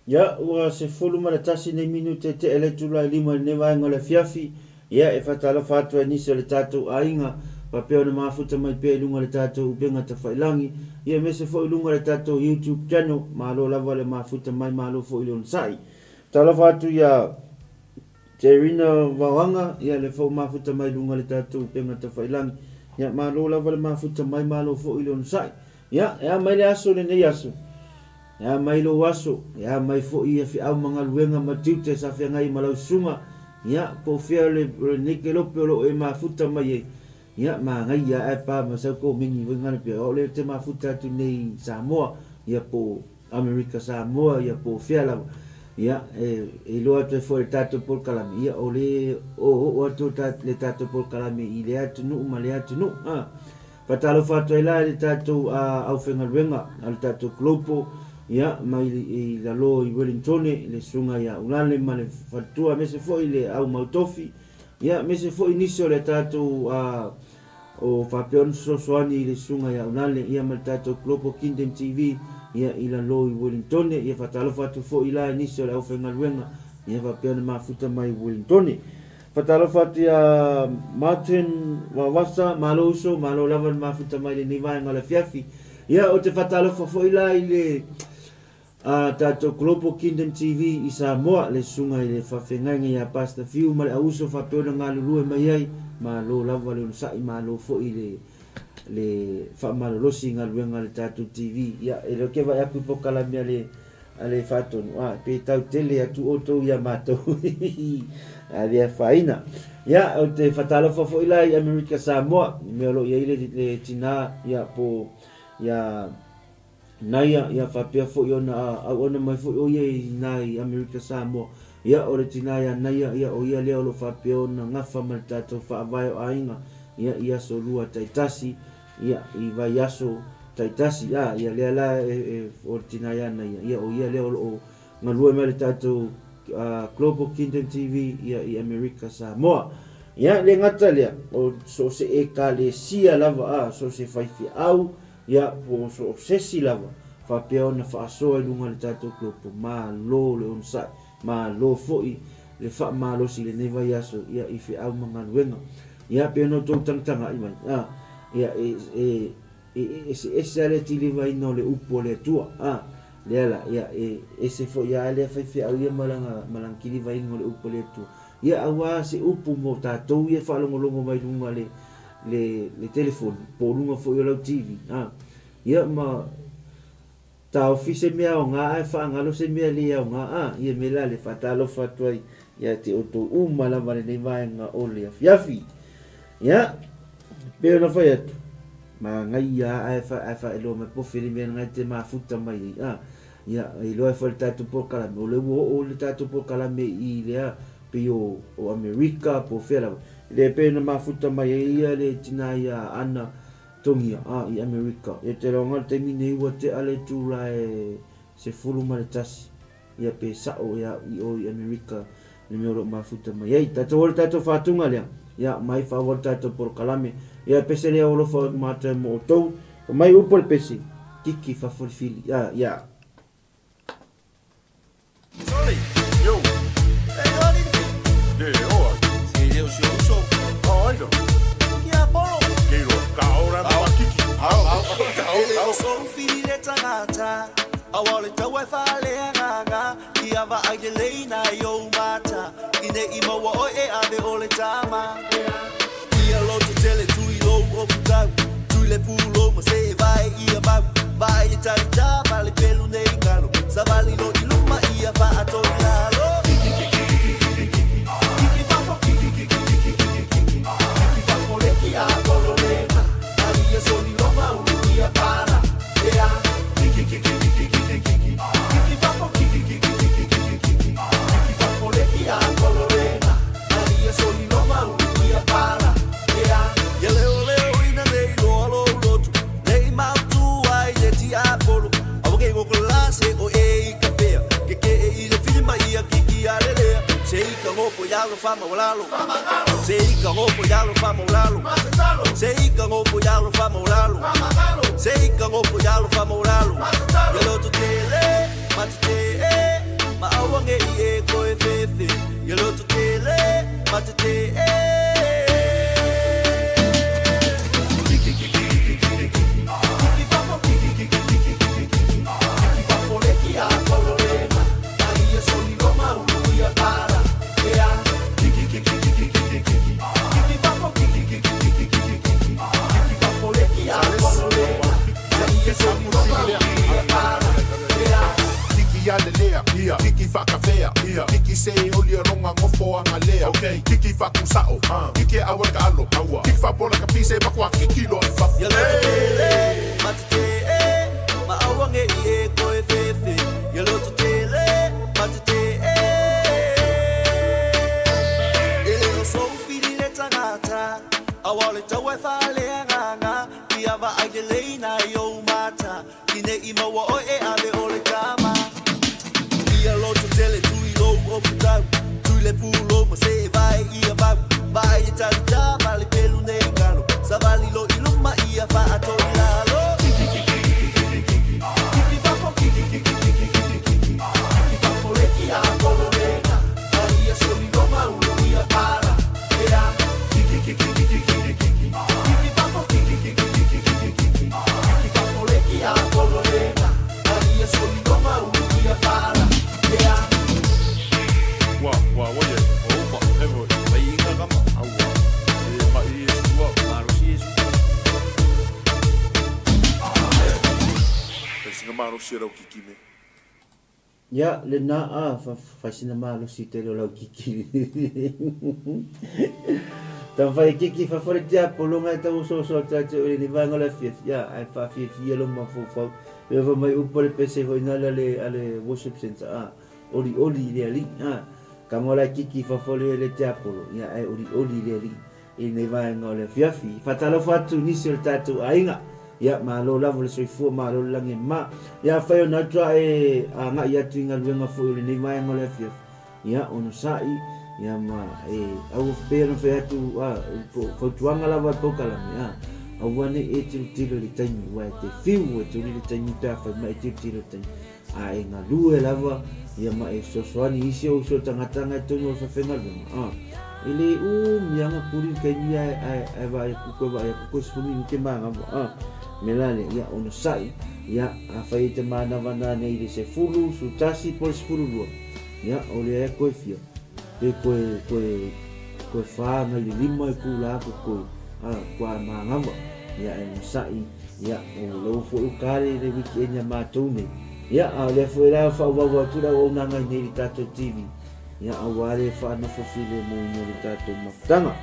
Ia, ua 11 nei minute e tea le itula e lima i lenei vaega o le afiafi, ia, e faatalofa atu ai nisi o le tatou aiga, faapea ona mafuta mai pea i luga o le tatou upega tafailangi, ia aemaise foi i luga o le tatou YouTube channel, malo lava le mafuta mai, malo foi le onosai. Talofa atu ia Jerina Vaoaga, ia le foi mafuta mai i luga o le tatou upega tafailangi, ia malo lava le mafuta mai, malo foi le onosai. Ia, e a mai le aso lenei aso? E a mai lou aso? E a mai foi ia feau ma galuega ma tiute sa feagai ma lau susuga? Ia, po o fea o le, o lenei kelope o lo o e mafuta mai ai? Ia, manaia ae pa ma sau komeni foi ngana pea, o le te mafuta atu nei i Samoa, ia po o Amerika Samoa, ia po o fea lava. Ia, e, e iloa atu ai foi le tatou polokalame, ia o le oooo atu le tatou polokalame i lea atunuu ma lea atunuu. Ha. Faatalofa atu ai la i le tatou aufaigaluega a le tatou Global, ia, mai i lalo i Wellingtone, le Susuga ia Ulale ma le faletua, aemaise foi le au mautofi, ia, aemaise foi nisi o le tatou o faapea ona fesoasoani i le Susuga ia Ulale, ia, ma le tatou Global Kingdom TV, ia, i lalo i Wellingtone. Ia, faatalofa atu foi la i nisi o le aufaigaluega, ia, faapea ona mafuta mai i Wellingtone. Faatalofa atu ia Martin Wawasa, malo uso, malo lava le mafuta mai lenei vaega o le afiafi. Ia, ou te faatalofa foi la i le a tatou Global Kingdom TV i Samoa, le susuga i le faafeagaiga ia Pastor Fiu ma le auuso faapea ona galulue mai ai, malo lava le onosai, malo foi le le faamalolosi i galuega a le tatou TV. Ia, e le o ke vaai aku i polokalame a le a le faatonu, a, pe tau tele atu outou ia matou, a le afaina. Ia, ou te fatalofa foi la i Amerika Samoa, i mea o lo o i ai le, le tina, ia, po, ia, Naia, ia, faapea foi ona auauna mai foi o ia i ina i Amerika Samoa. Ia, o le tina ia Naia, ia, o ia lea o lo o faapea ona gafa ma le tatou faavae o aiga, ia, i aso lua taitasi, Ia, i vaiaso taitasi, ā, ia lea la e, e, o le tina ia ana ia, ia, o ia lea o lo o galue mai le tatou Global Kingdom TV, ia, i Amerika Samoa. Ia, le gata lea, o so o se Ekalesia lava, ā, so o se faifeau, ia, po o so o sesi lava, faapea ona faasoa i luga o le tatou Global, malo le onosai, malo foi le faamalosi i lenei vaiaso, ia, i feau ma galuega. Ia, pei ona outou tagatagai mai, ā, ia, e, e, e eseese lava le tilivaina o le upu a le Atua, ā, lea la, ia, e ese foi lava lea faifeau ia ma lana, ma lana kilivaina o le upu a le Atua. Ia, auā se upu mo tatou ia e faalogologo mai luga le, le, le telefoni, po o luga foi o lau TV, ā, ia, ma Taofi se mea aoga ae faagalo se mea le aoga a ia mea la le faatalofa atu ai ia te outou uma lava lenei vaega o le afiafi. Ia, pei ona fai atu, manaia ae fa, ae faailoa mai po fele mea ngai te mafuta mai ai a. Ia, iloa ai foi le tatou polokalame, o le ua oo le tatou polokalame i lea pei o, o Amerika po o fea lava. Le pei ona mafuta mai ai ia le tina ia Ana Togia, a, i Amerika. Ia te roanga le taimi nei ua tea le itula e 11, ia pe sa'o ia i o i Amerika le mea o lo o mafuta mai ai. Tatou o le tatou faatuga lea, ia mai faaauau le tatou polokalame. Ia pese lea o alofa matou mo outou. Fa mai upu a le pese, kiki fafo le fili, a, ia. Soli, yo. E ali le Le oa. Se le o si uso. O ai lo. Ki a polo. Ke ro ka ora ma kiki. Au au au. So fili le tagata Aua o le taua e faaleagaga Ia vaai lelei nai ou mata I ne i maua oe e ave o le tama Ia loto tele tui lou ofutau Tui le pulou ma se vae ia mau Vaai le talita ma le pelu nei galo Savali lo i luma ia faato i lalo Kiki kiki kiki kiki kiki Kiki fafo kiki kiki kiki kiki kiki Kiki fafo le kia pololema Aia soli loma ulu ia para Ea Kiki kiki kiki kiki kiki Kiki fafo kiki kiki kiki kiki kiki Kiki fafo le kia pololema Aia soli loma ulu ia para Ea Ia leo leo ina nei loa lou loto Nei mautu ai le tiapolo Aua ke ngokolase o e i ka pea Ke ke e i le filima ia kiki a lelea Se i ka ngofo i alo whamaulalo Se i ka ngofo i alo whamaulalo Se i ka ngofo i alo whamaulalo Se i ka ngofo i alo whamaulalo Ia loto tele, mate te e. Ia. Kiki whakawhea. Ia. Kiki se oli a ronga ngofo anga lea. Okay. Kiki whakusao. Kiki e aua le ka alo. Aua. Kiki whapola ka pise makua kiki loa i fafo. Ia loto tele, ma te te e, ma aua nge i e koe fefe. Ia loto tele, ma te te e. E le o sou fili le tangata, aua o le taua e faaleagaga, ia vaai lelei nai ou mata, i ne i maua oe e ave o le tama. Ia loto tele tui lou ofutau, tui le pulou ma se e vae ia vau. Vaai le talita ma le pelu nei galo, savali lo i luma ia faato i lalo. Kiki kiki kiki kiki kiki, kiki fafo kiki kiki kiki kiki kiki, kiki fafo le kia pololega, a ia soli loma ulo ia para, ea. Kiki kiki kiki kiki kiki, kiki fafo kiki kiki kiki kiki kiki, kiki fafo le kia pololega, a ia soli loma ulo ia para, ea. Wa, wa, wa ye. O ma, e voi. Mai inga kama. Aua. E mai e sua. Malosi e sua. E singa malosi e rau kiki me. Ia, lena a, fa, faisina malosi tele o lau kiki. Taumafai e kiki fafo le tiapologa e tau osoasoa atu ia te oe i lenei vaega o le afiafi, ia, ae faafiafia lou mafaufau. E fai mai upu a le pese foi nale a le, a le worship centre, a, olioli i le alii, a. Tago la e kiki fafo le, le tiapolo, ia, ae olioli i le alii i lenei vaega o le afiafi. Faatalofa atu i nisi o le tatou aiga. Ia, malo lava le soifua, malo le lagi e mama. Ia, afai ona atu ae agai atu i galuega foi o lenei vaega o le afiafi, ia, onosai, ia, ma e aua pei ona fai atu, a, po o fautuaga lava a le polokalame, a, aua ne i e tilotilo i le taimi, aua e te fiu e tuli le taimi pe afai mai e tilotilo i le taimi, a e galue lava, ia, ma e fesoasoani i isi ou uso tagataga i totonu o le faifaigaluega, a, e le umi lava puli le taimi ae, ae, ae vaai atu koe, vaai atu koe sefulu minute magava, a, me la lea, ia, onosai, ia, afai e te manava nanei i le sefulu, 11 po o le 12, Ia, o lea e koe fia, pe koe, koe, koe whā ngai le lima e pū la aku koe, a, kua māngava, ia, e masa'i, ia, o lau fo'i o kare le wiki eni a mātou nei. Ia, a o lea fo'i la whaauau atu lau auaunaga i nei le tātou TV, ia, auā le whaanofo filemu i nei le tātou mafutanga.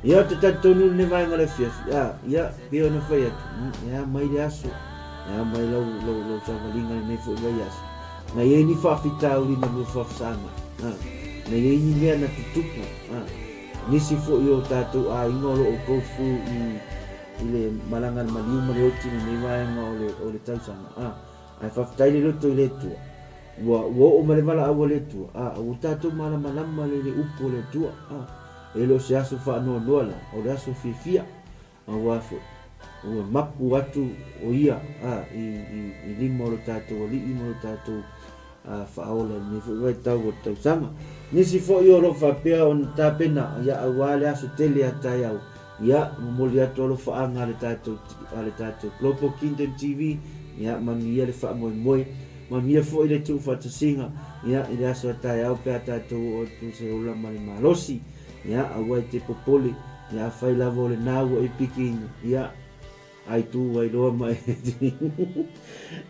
Ia, o te talitonu lenei vaenga o le afiafi, a, ia, pei ona whai atu, mm, e a mai le aso, e a mai lau, lau, lau sawalinga lenei fo'i vaiaso. Na i ai ni faafitauli na lua faafesaga, a, na i ai ni mea na tutupu, a, nisi foi o tatou aiga o lo o go through i, i le malaga a le maliu ma le oti i lenei vaega o le, o le tausaga, a, ae faafetai le loto i le Atua, ua, ua oo ma le valaau a le Atua, a, ua tatou malamalama le, le upu a le Atua, a, e le o se aso faanoanoa la, o le aso fiafia. Aua foi, ua mapu atu o ia a, i, i, i lima o lo tatou Alii ma lo tatou a, Faaola i lenei foi vaitau o le tausaga. Nisi foi o lo o faapea ona tapena ia auā le aso tele a taeao, ia, momoli atu alofaaga a le tatou, a le tatou Global Kingdom TV, ia, manuia le faamoemoe, manuia foi le tuufaatasiga, ia, i le aso a taeao pe a tatou oo atu se ola ma le malosi, ia, aua e te popole, Ia afai lava o lena ua e pikiina, ia, ai tu ai loa ma e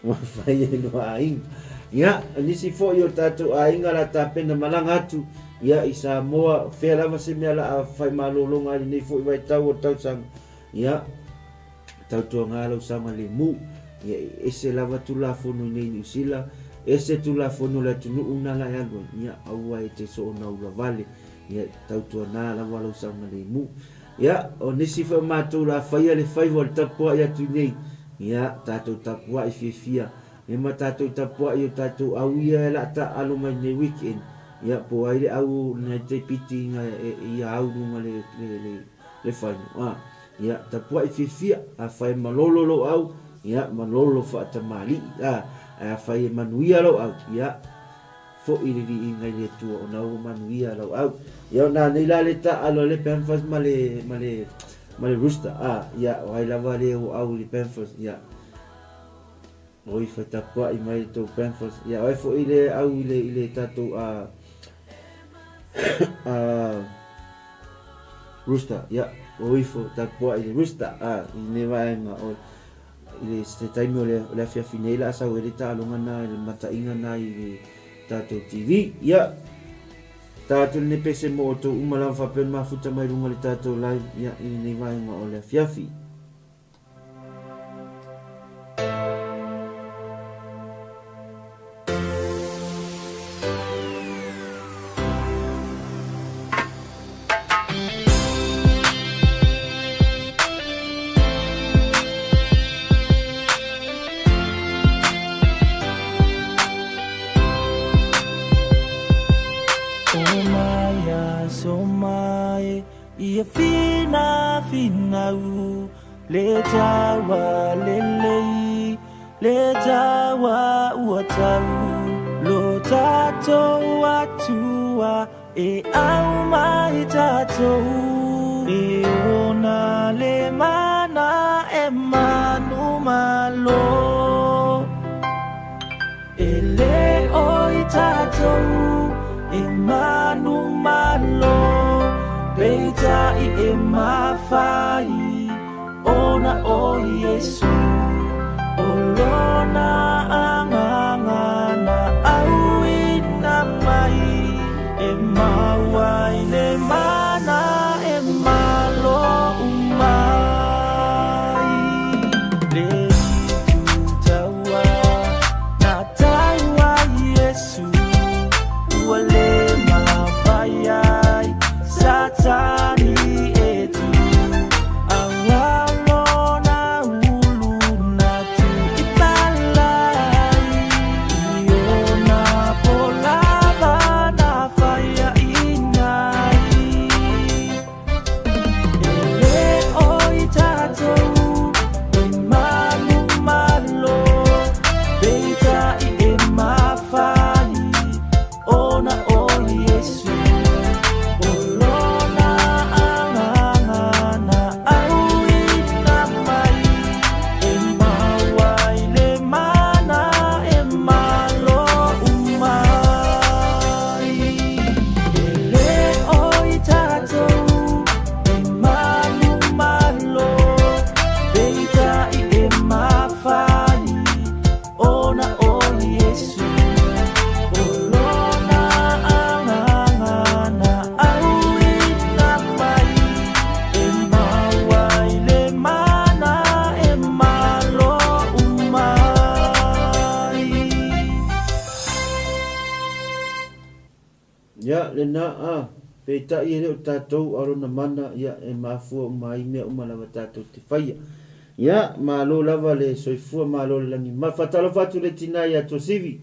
ma fai ai loa aiga. Ia, nisi foi o tatou aiga la tapena malaga atu, ia, i Samoa, fea lava se mea la a fai malologa ai lenei foi vaitau o le tausaga, ia, tautuaga lau saogalemu, ia, e ese lava Tulafono i nei Niu Sila, ese Tulafono o le atunuu na la e alu ai, ia, aua e te soonaula vale, Ia, tautuana lava lou saogalemu. Ia, o nisi foi o matou la faia le faiva o le tapuai atu i nei, ia, tatou tapuai fiafia, me ma tatou tapuai i o tatou au ia e la taaalo mai nei weekend, ia, po ai le au nai te piti inga e, ia au lunga le, le, le, le faino, a, ia, tapuai fiafia, afai e malolo lou au, ia, malolo faatamalii, a, ae afai e manuia lou au, ia, Foi le viiga i le Atua ona ua manuia lau au. Ia ona nei la le taalo a le Panthers ma le ma le ma le Rooster. Ah, ia o ai lava le o au i le Panthers. Ia. Oi fa tapuai mai le tou Panthers. Ia o ai foi le au i le i le tatou a a Rooster. Ia, o ifo tapuai le Rooster. Ah, i nei vaega o I le se taimi o le, o le afiafi nei la a sau ai le taaloga na i le mataiga na i le, tatou TV. Ia, ta atu lenei pese mo outou uma lava faapea ona mafuta mai luga o le tatou live ia, i lenei vaega o le afiafi. Le taua lelei, le taua ua tau, Lo tatou Atua e au mai tatou, E ona le mana e manumalo. E le o i tatou e manumalo, Peitai e mafai ona o Iesu, O lona agaga na auina mai, E mau ai le mana e malo uma ai. Le itu taua na taua Iesu, Ua le mafai ai Satani e tu, Aua lona ulu na tu i palai, I ona polava na faiaina ai. E le o i tatou e manumalo, Peitai e mafai ona o Iesu, O lona agaga na auina mai, E mau ai le mana e malo uma ai. E le o i tatou e manumalo, Peitai e mafai ona o Iesu, O lona agaga na auina mai, E mau ai le mana e malo uma ai. Ia, lena, a, peitai e le o tatou a lona mana, ia, e mafua uma ai mea uma lava tatou te faia. Ia, malo lava le soifua, malo le lagi. Ma faatalofa atu le tina ia Tuasivi,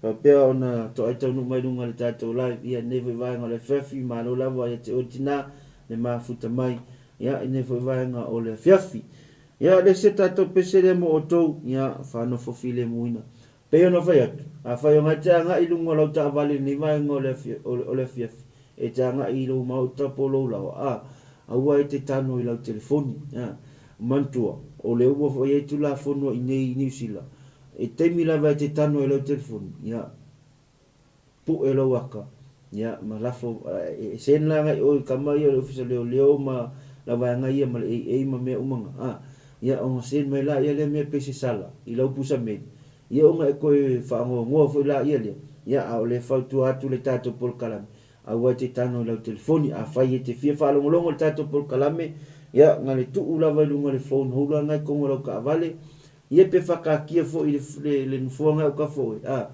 faapea ona toai taunuu mai luga le tatou live, ia, nei foi vaega o le afiafi, malo lava ia te oe tina, le mafuta mai, ia, i nei foi vaega o le afiafi. Ia, le se tatou pese lea mo outou, ia, faanofo filemuina. Pei ona fai atu, afai o ngai te agai i luga o lau taavale i lenei vaega o le afiafi, e te agai i lou maota po o lou laoa, a, aua e te tano i lau telefoni. A, manatua, o lea ua fai ai Tulafono i inei i Niu Sila, e taimi lava e te tano ai lau telefoni, ia, pu'e lou aka, ia, ma lafo, e send la agai oe i kama ia o le Ofisa Leoleo ma la vaega ia ma le AA ma mea uma nga, a, ia, ona send mai laia lea mea pei se sala i lau pusa meli, ia ona e toe faagoagoa foi laia lea, ia, a o le fautua atu le tatou polokalame, aua e te tano i lau telefoni, afai e te fia faalogologo i le tatou polokalame, ia, na le tuu lava i luga o le phone holder nga i totonu o lau kaavale, ia pe whakaakia foi i le, le nofoa nga uka foi, a,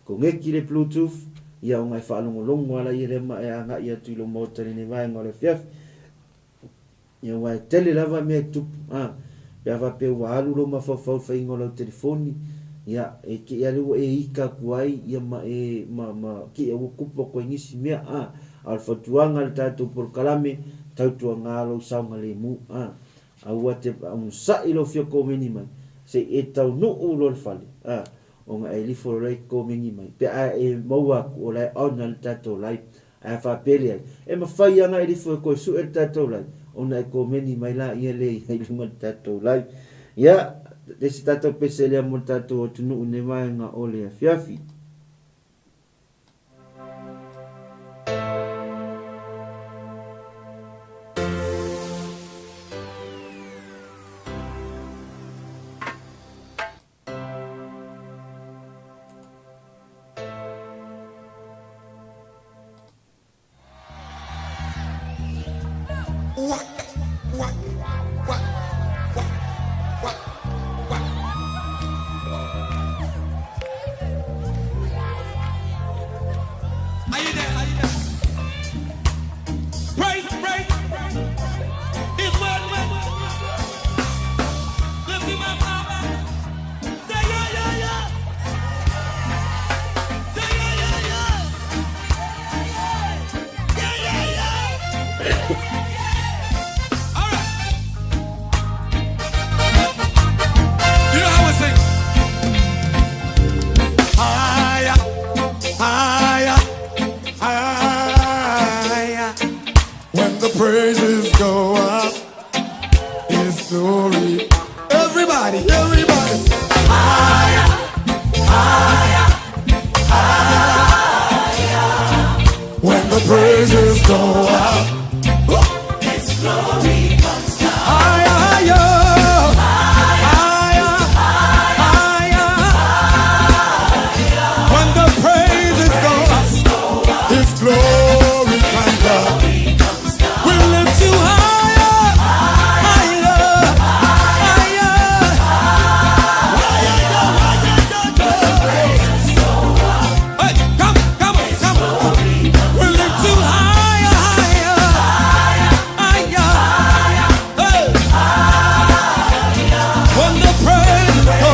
Koneki le Bluetooth, ia ona e faalogologo ala ia lea ma e agai atu i lou maota i lenei vaega o le afiafi. Ia aua e tele lava mea e tupu, a, pe a faapea ua alu lou mafaufau i le faiga o lau telefoni, ia, e te i a lea ua e ika atu ai, ia ma e, ma, ma, te i a ua kupu atu ai nisi mea, a, a o le fautuaga a le tatou polokalame, tautuaga lou saogalemu, a, aua te onosai lou fia komeni mai, se i e taunuu loa le fale, a, Ona e lifo loa i komeni mai pe a e maua atu o la e on ana le tatou live ae faapea leai e mafai ana e lifo e toe sue le tatou live ona e komeni mai laia lea i luga o le tatou live. Ia le isi tatou pese lea mo le tatou atunuu i nei vaega o le afiafi. Are you there? Are you there? Praise, praise. His word, word. Lift him up, up. Say yeah, yeah, yeah. Say yeah, yeah, yeah. Yeah, yeah, yeah. All right. You know how we sing? Higher, higher, higher. When the praises go up, His glory. Everybody, everybody. Higher, higher, higher. When the praises go up, His glory comes down. Higher, higher, higher, higher. When the praises go up, His glory comes down. We lift you higher, higher, higher. Hey, come, come on, come on. We lift you higher, higher, higher. Hey. When the praises go,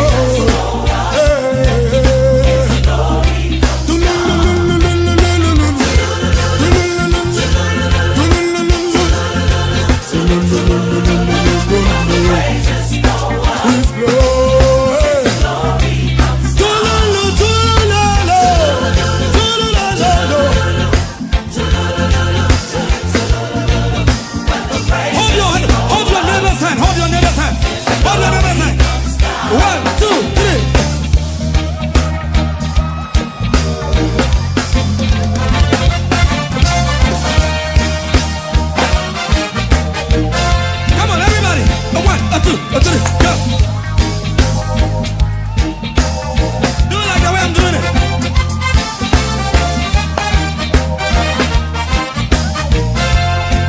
His glory. Tululu, tululu, tululu. Hold your hand, hold your neighbor's hand, hold your neighbor's hand, hold your neighbor's hand. 1, 2, 3. Come on, everybody. A 1, a 2, a 3, go. Do it like the way I'm doing it.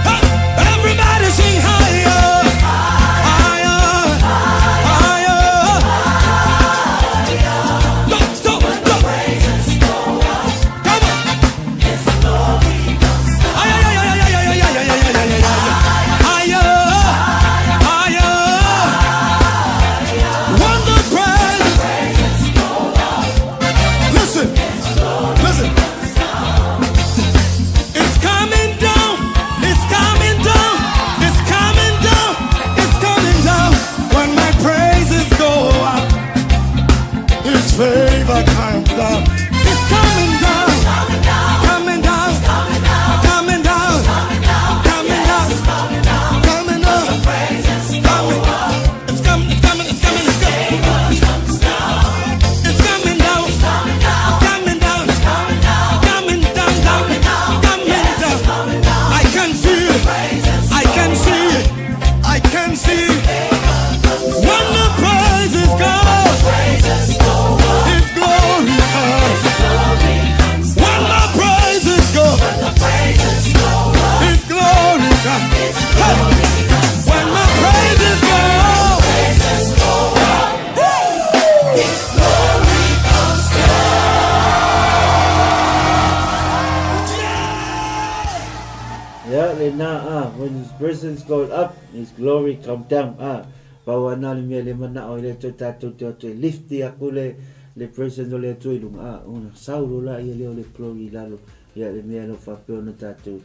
Hey, everybody sing higher, higher, higher. Go, go, go. Come on. Ay, ay, ay, ay, ay, ay, ay, ay, ay, ay, ay, ay, ay. Higher, higher. When the praise. Listen, listen. It's coming down, it's coming down, it's coming down, it's coming down. When my praises go up, His favor comes down. it's coming down, coming down, coming down, coming down, coming down, coming. It's coming, it's coming, it's coming, it's coming. It's coming down, coming down, coming down, down, coming down. I can feel it. I can see it. I can see it. When the praises go, His glory comes. When the praises go, His glory comes. Hey! When the praises go, His glory comes Ia lena a, when his presence goes up, his glory come down a. Pau ana le mea le manao i le Atua tatou te o atu e lift aku le presence o le Atua i luga a, ona sau loa laia lea o le glory i lalo, ia le mea lo faapea ona tatou.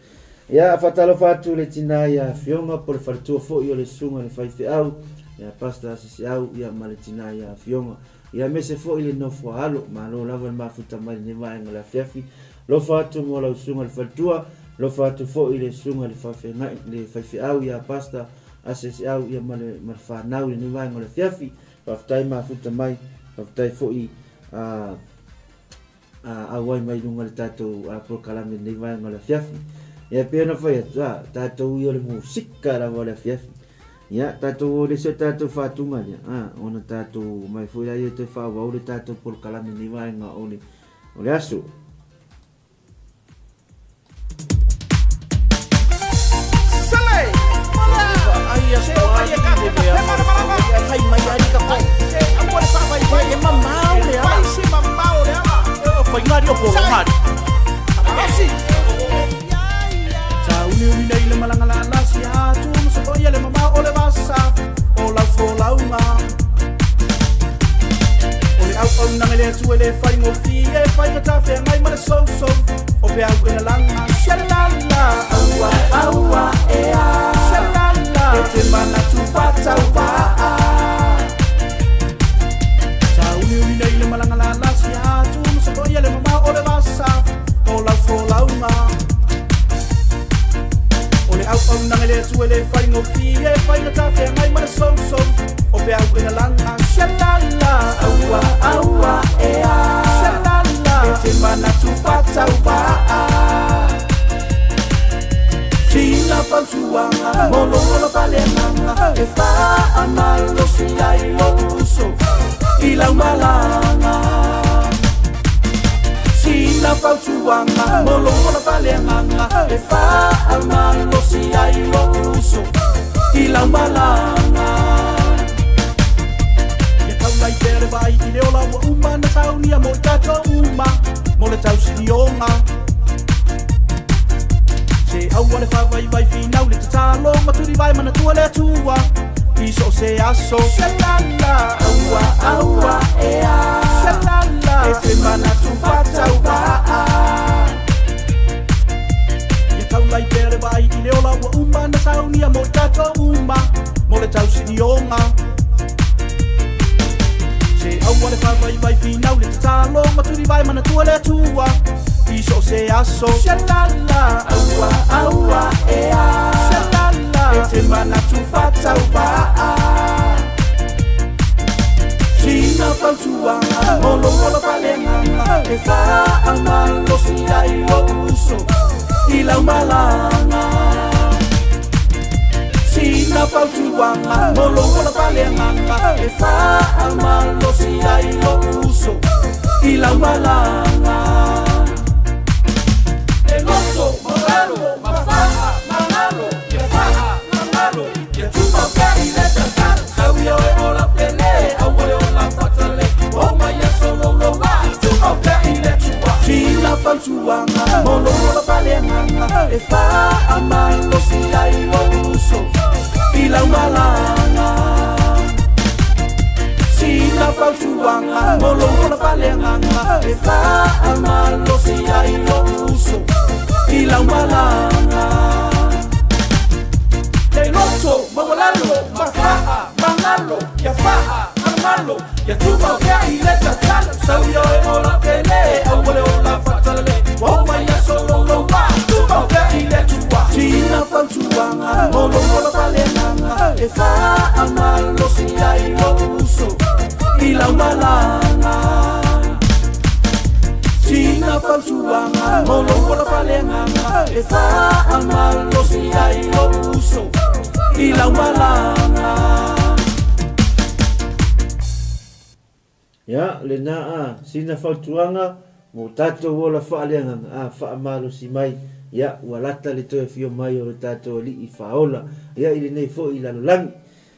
Ia, faatalofa atu i le tina ia Afioga po o le faletua foi o le susuga i le faifeau, ia Pastor Asiasiau, ia ma le tina ia Afioga. Ia aemaise foi le nofo a alo, malo lava le mafuta mai lenei vaega o le afiafi. Lofa atu mo lau susuga i le faletua, lofa atu foi i le susuga i le faafeagai, le faifeau ia Pastor Asiasiau, ia ma le, ma le fanau i lenei vaega o le afiafi. Faafetai mafuta mai, faafetai foi a auai mai luga le tatou polokalame i lenei vaega o le afiafi. Ia pei ona fai atu, a, tatou ia o le musika lava o le afiafi. Ia, tatou o le isi o tatou faatuga lea, a, ona tatou mai foi laia toe faaauau le tatou polokalame i lenei vaega o le aso. Sele! Ia, lena a, sina fautuaga mo tatou ola faaleagaga a, faamalosi mai, ia, ua lata le toe afio mai o lo tatou Alii Faaola, ia, i lenei foi lalolagi.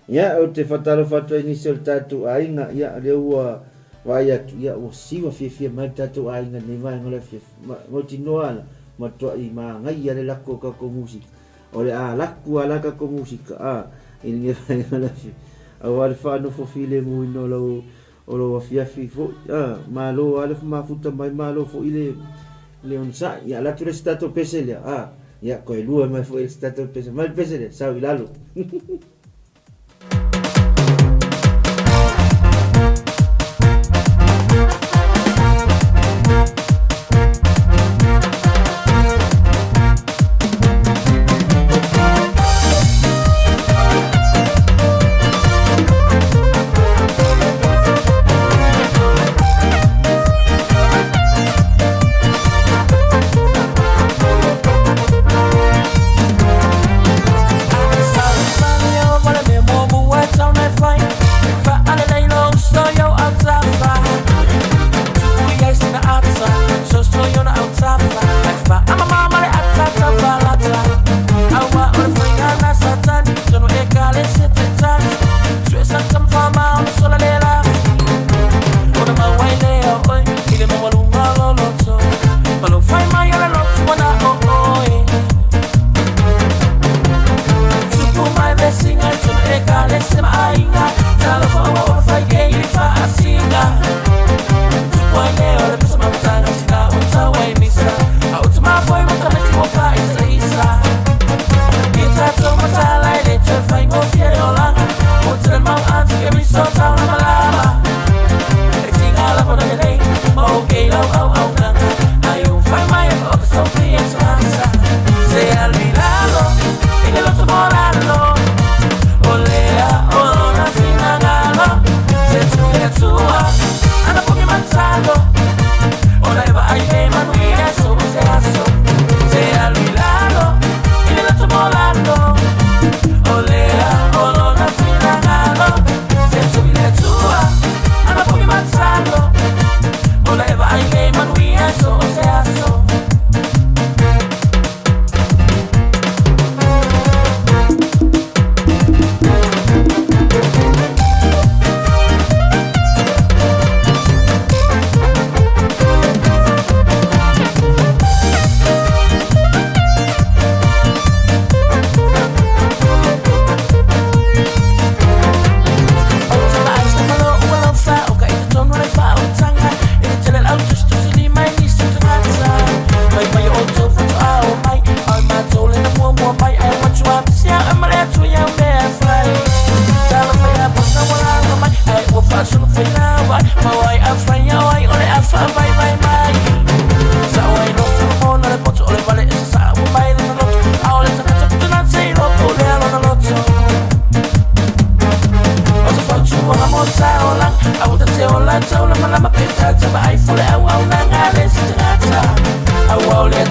Ia, ou te faatalofa atu ai i nisi o le tatou aiga, ia, o lea ua vaai atu, ia, ua siva fiafia mai le tatou aiga i lenei vaega o le afiafi. Ma, mautinoa la, matuai magaia le lako o kakou musika. O le a laku a la kakou musika, a, i lenei vaega o le afiafi. Aua le faanofo filemuina o lau O lou afiafi foi, a, malo lava le mafuta mai, malo foi le, le onosai. Ia, alu atu le isi tatou pese lea, a, ia, koe lua mai foi le isi tatou pese. Mai le pese lea, sau i lalo.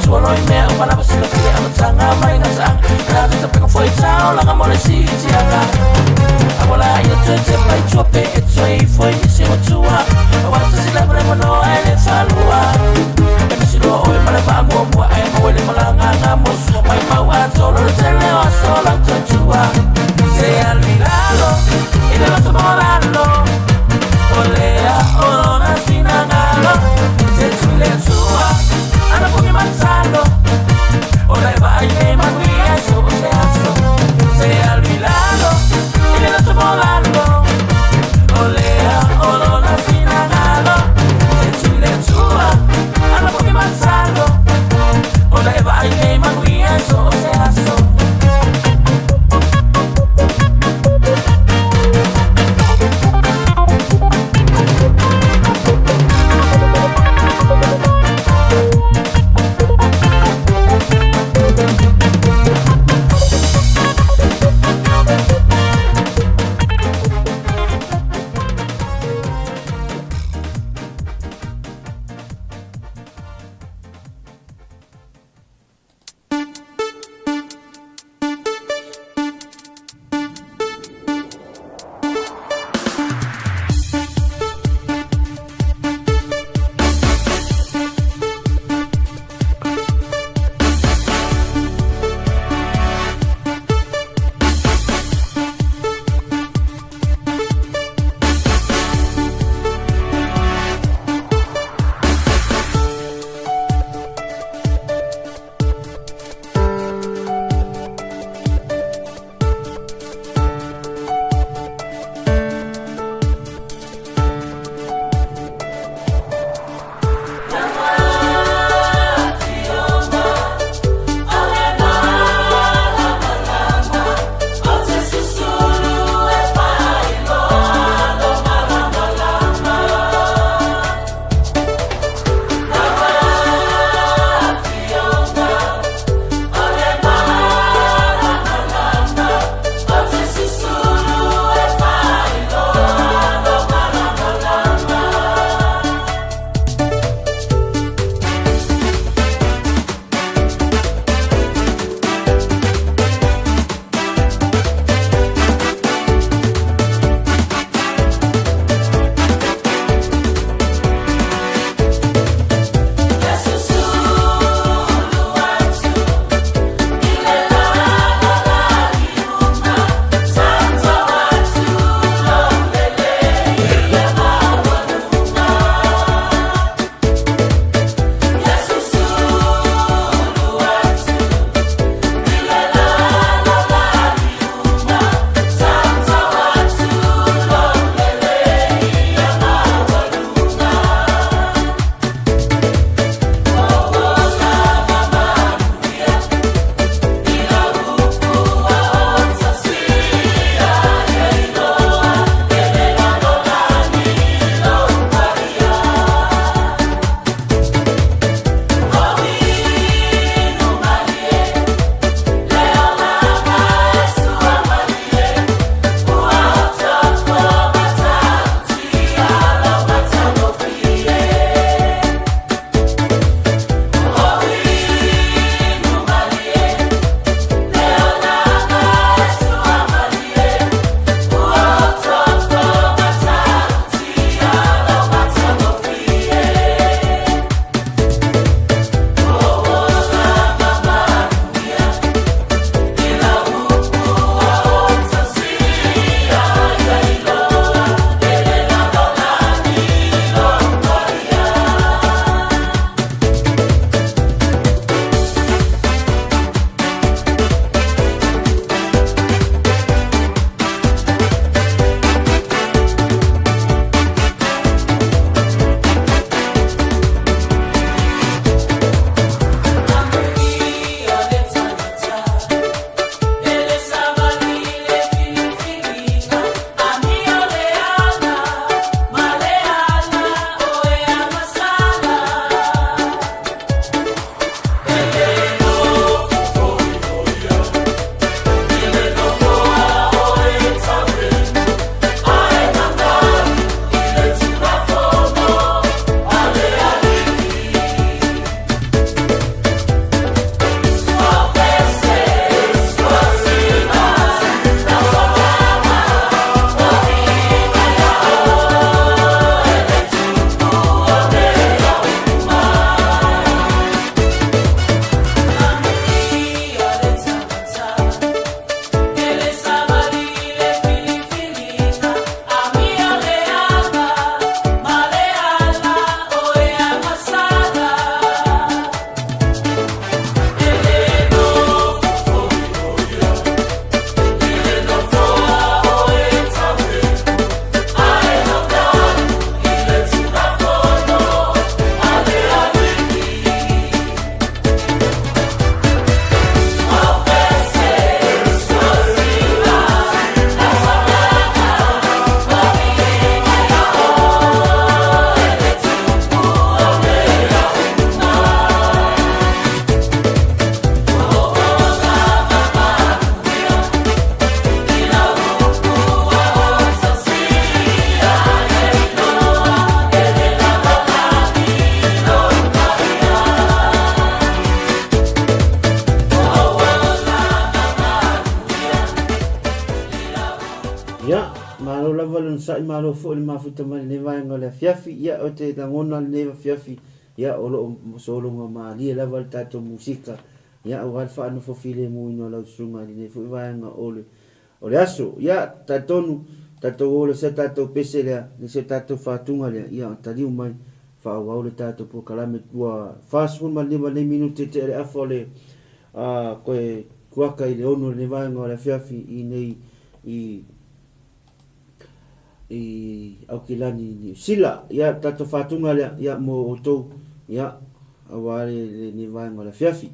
Atua loa i mea uma lava silafia Amataga ma le gataaga Na te tapeka foi taulaga mo le siitiaga Aua laia toe tepa i tua Pe e toe ifo i nisi o atua Aua tasi lava le avanoa e le faalua E misi loa oe ma le vaa muamua Ae maua i le malagaga mo sua Maimau atoa le tele o aso o lau tautua Se alu i lalo i le loto maualalo O lea o lona finagalo Se tui i le Atua anapogi ma tatalo O la e vaai le manuia i so o se aso Se alu i lalo i le loto maualalo O lea o lona finagalo Se tui i le Atua anapogi ma tatalo. lava le onosai, malo foi le mafuta mai lenei vaega o le afiafi. Ia, ou te lagona lenei afiafi, ia, o lo o sologa malie lava le tatou musika, ia, aua le faanofo filemuina o lau susuga i lenei foi vaega o le o le aso. Ia, talitonu, tatou o le se tatou pese lea, le se tatou fatuga lea, ia, taliu mai, faaauau le tatou polokalame. Ua 45 nei minute tea le afa o le a, koe kuaka i le ono i lenei vaega o le afiafi i nei i i Aukilani i Niu Sila. Ia, tatou fatuga lea, ia, mo outou, ia, aua le lenei vaega o le afiafi.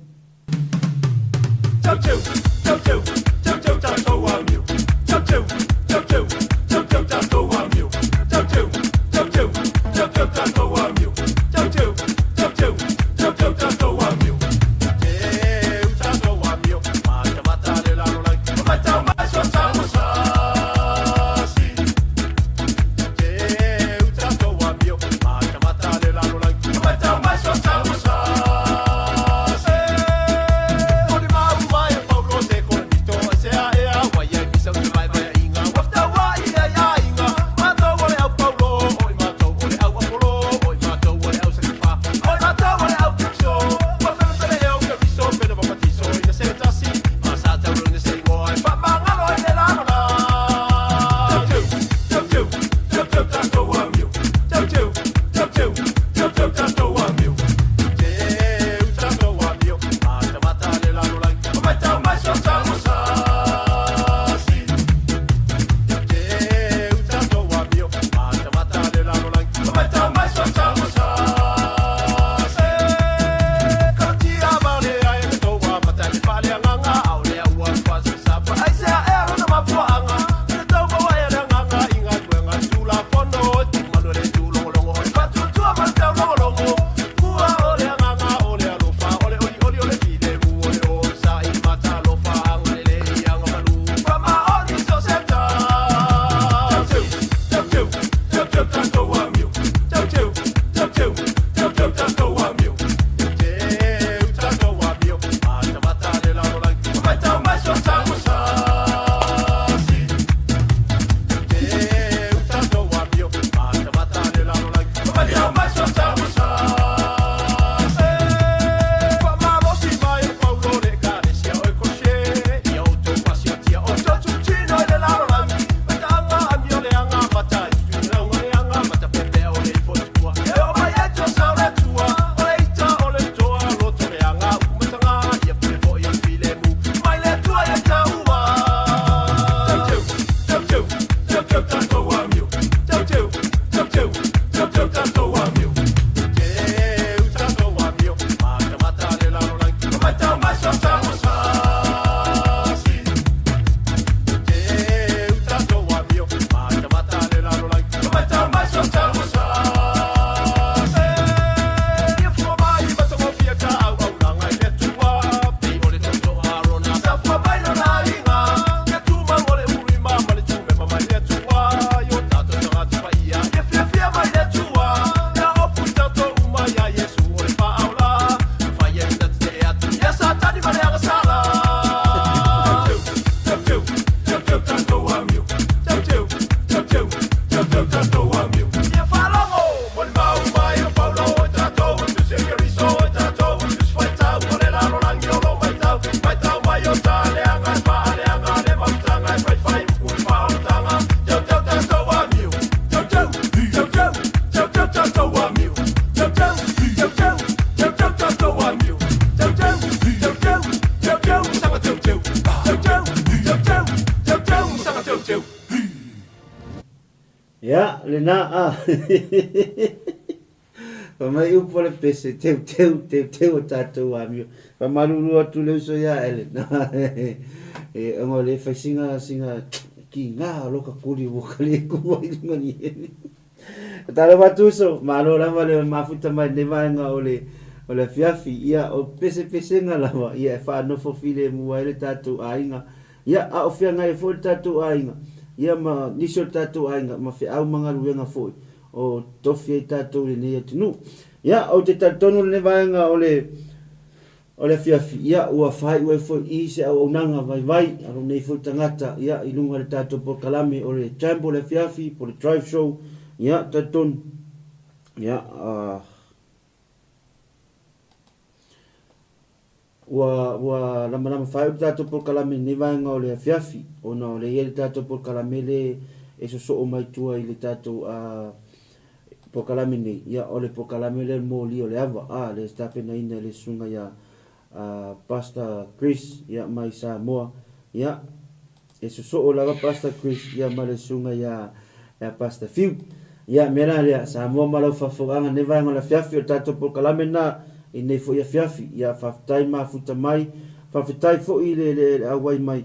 Ia, lena a. Fai mai upu a le pese, teuteu, teuteu o tatou amio. Faamalulu atu le uso ia Ellen. E ona o le fai singa, singa ki ngā loka kuli ua ka le kua i lunga ni heni. Talofa atu uso, malo lava le mafuta mai lenei vaega o le o le afiafi. Ia, o pesepesega lava, ia e faanofo filemu ai le tatou aiga. Ia, a o feagai foi le tatou aiga, ia ma nisi o le tatou aiga, ma feau ma galuega foi o tofi ai tatou i lenei atunuu. Ia, ou te talitonu lenei vaega o le. O le afiafi, ia, ua faaiu ai foi i se auaunaga vaivai a lou nei foi tagata, ia, i luga i le tatou polokalame o le Jambo le afiafi po o le Drive Show, ia, talitonu, ia, ua, ua lamalama faaiu le tatou polokalame i lenei vaega o le afiafi, ona o lea e i ai le tatou polokalame le e sosoo mai tua i le tatou, polokalame nei, ia o le polokalame lea o le moli o le ava, a, le tapenaina e le susuga ia Pastor Chris, ia, mai Samoa, ia, e sosoo lava Pastor Chris, ia, ma le susuga ia, ia Pastor Fiu. Ia, mea la lea, Samoa ma lau faafofogaaga nei vaega o le afiafi, o le tatou polokalame lena i nei foi afiafi. Ia, faafetai mafuta mai, faafetai foi i le, le, le auai mai.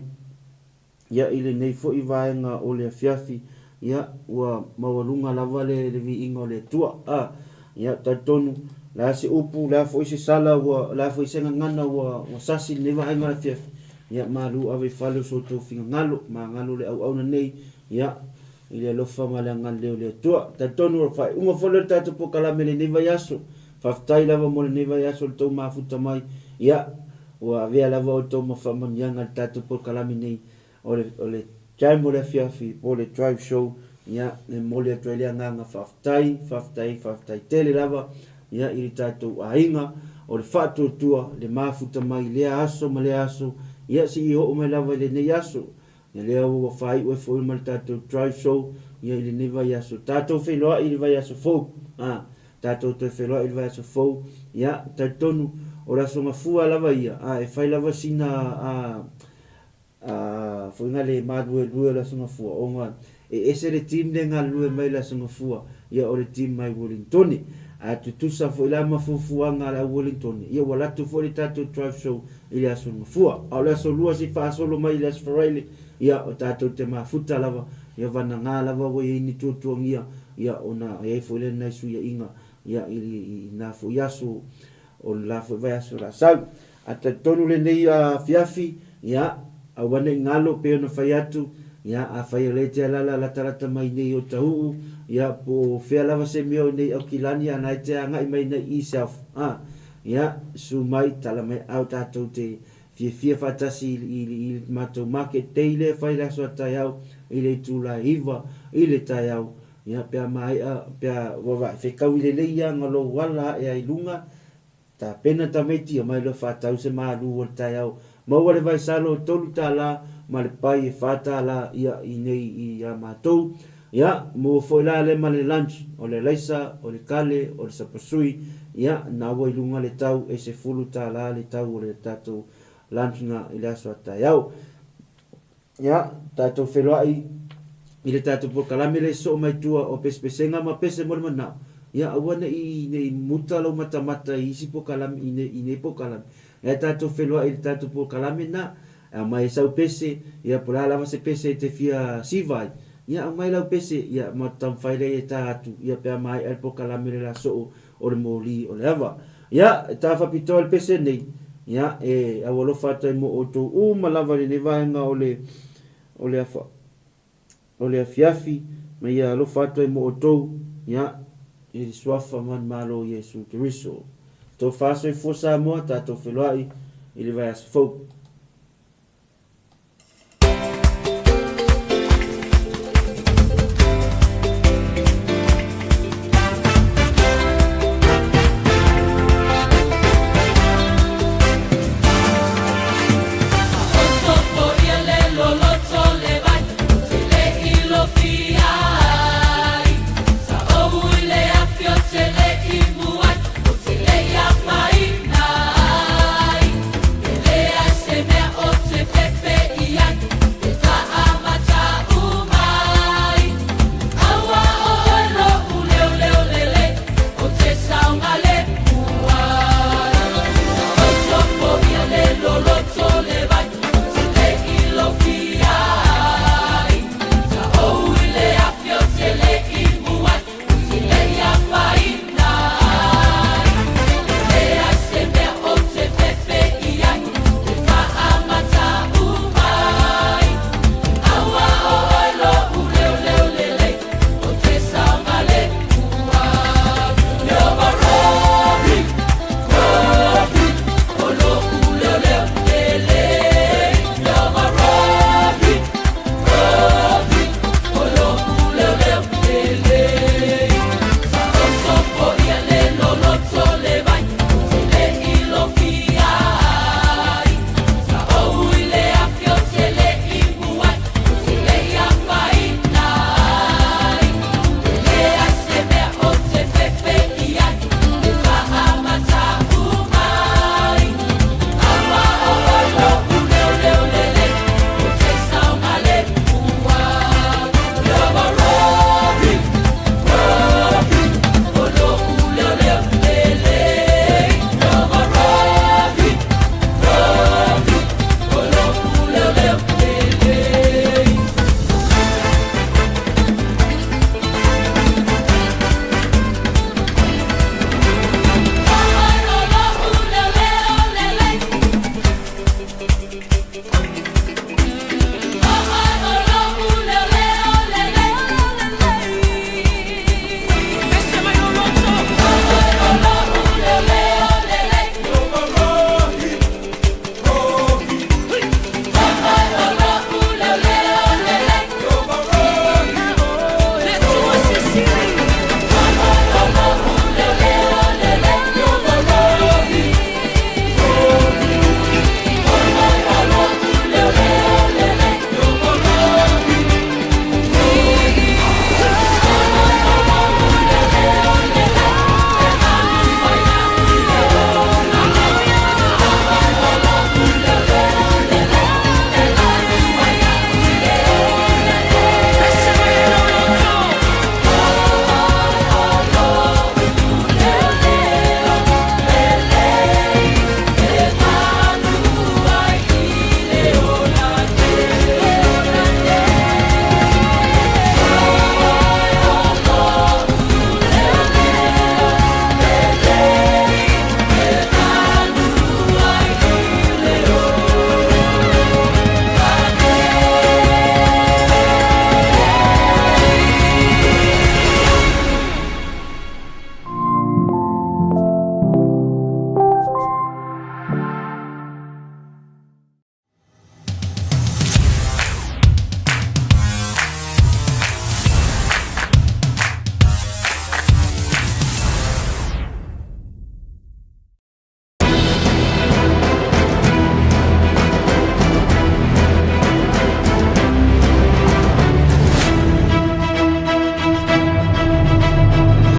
Ia, i lenei foi vaega o le afiafi, ia, ua maualuga lava le, le viiga o le Atua. A, ia, talitonu, le a se upu, le a foi se sala ua, le a foi se gagana ua, ua sasi i lenei vaega o le afiafi, ia, malu ave i fale o so outou finagalo, magalo le auauna nei, ia, i le alofa ma le agalelei o le Atua. Talitonu, o le faaiuga foi lea o le tatou polokalame i lenei vaiaso. Faafetai lava mo lenei vaiaso i le tou mafuta mai. Ia, Ua avea lava outou ma faamanuiaga i le tatou polokalame nei o le o le Jam o le afiafi po o le Drive Show, ia, e momoli atu ai le agaga faafetai, faafetai, faafetai tele lava, ia, i le tatou aiga o le faatuatua, le mafuta mai i lea aso ma lea aso, ia, seia oo mai lava i lenei aso. Ia lea ua faaiu ai foi ma le tatou Drive Show, ia, i lenei vaiaso. Tatou feiloai i le vaiaso fou, a. Tatou toe feiloai i le vaiaso fou, ia, talitonu, o le Aso Gafua lava ia, a, e fai lava sina, a, a, foi na le maluelue o le Aso Gafua, ona e ese le team lea e galulue mai i le Aso Gafua, ia, o le team mai Wellingtone. A tutusa foi la ma fuafuaga a le au Wellingtone, ia, ua latou foi le tatou drive show i le Aso Gafua. A o le Aso Lua se i faasolo mai i le Aso Faraile, ia, o tatou te mafuta lava, ia, vanaga lava ua i ai ni tuatuagia, Ia, ona e i ai foi lea nai suiaiga, ia, i, i nā foi aso o le la foi vaiaso o le a sau. A talitonu lenei afiafi, ia, aua ne i galo pei ona fai atu, ia, afai o lea e te alaala latalata mai nei o Tahu'u, ia, po o fea lava se mea o nei Aukilani a na e te agai mai nei i South, a, ia, susu mai, tala mai au tatou te fiafia faatasi i, i, i le matou market day lea e fai i le aso a taeao i le itula e 9 i le taeao, ia, pe a maea, pe a, ua vaai, fetaui lelei ia na lou ala ae ai luga, tapena tamaiti, omai loa faatau se malu o le taeao, maua le vaisalo e $3 ma le pai e $4, ia, i nei i a matou. Ia, maua foi la lea ma le lunch, o le alaisa, o le kale, o le sapasui, ia, na ua i luga le tau e $10 le tau o le tatou lunch na i le aso a taeao. Ia, tatou feiloai i le tatou polokalame lea e sosoo mai tua o Pesepesega ma Pese mo le Manao. Ia, aua ne i, ne i muta lou matamata i isi polokalame, i nei, i nei polokalame. Ia tatou feiloai i le tatou polokalame na, aumai e sau pese, ia po o le a lava se pese e te fia siva ai, ia aumai lau pese, ia ma taumafai lea e ta atu, ia pe a maea le polokalame le la soo o le moli o le ava. Ia, e ta faapitoa le pese nei, ia, e aualofa atu ai mo outou uma lava i lenei vaega o le, o le afa, o le afiafi, ma ia alofa atu ai mo outou, ia, i le Suafa ma le Malo o Iesu Keriso. Tofa soifua Samoa, tatou feiloai i le vaiaso fou.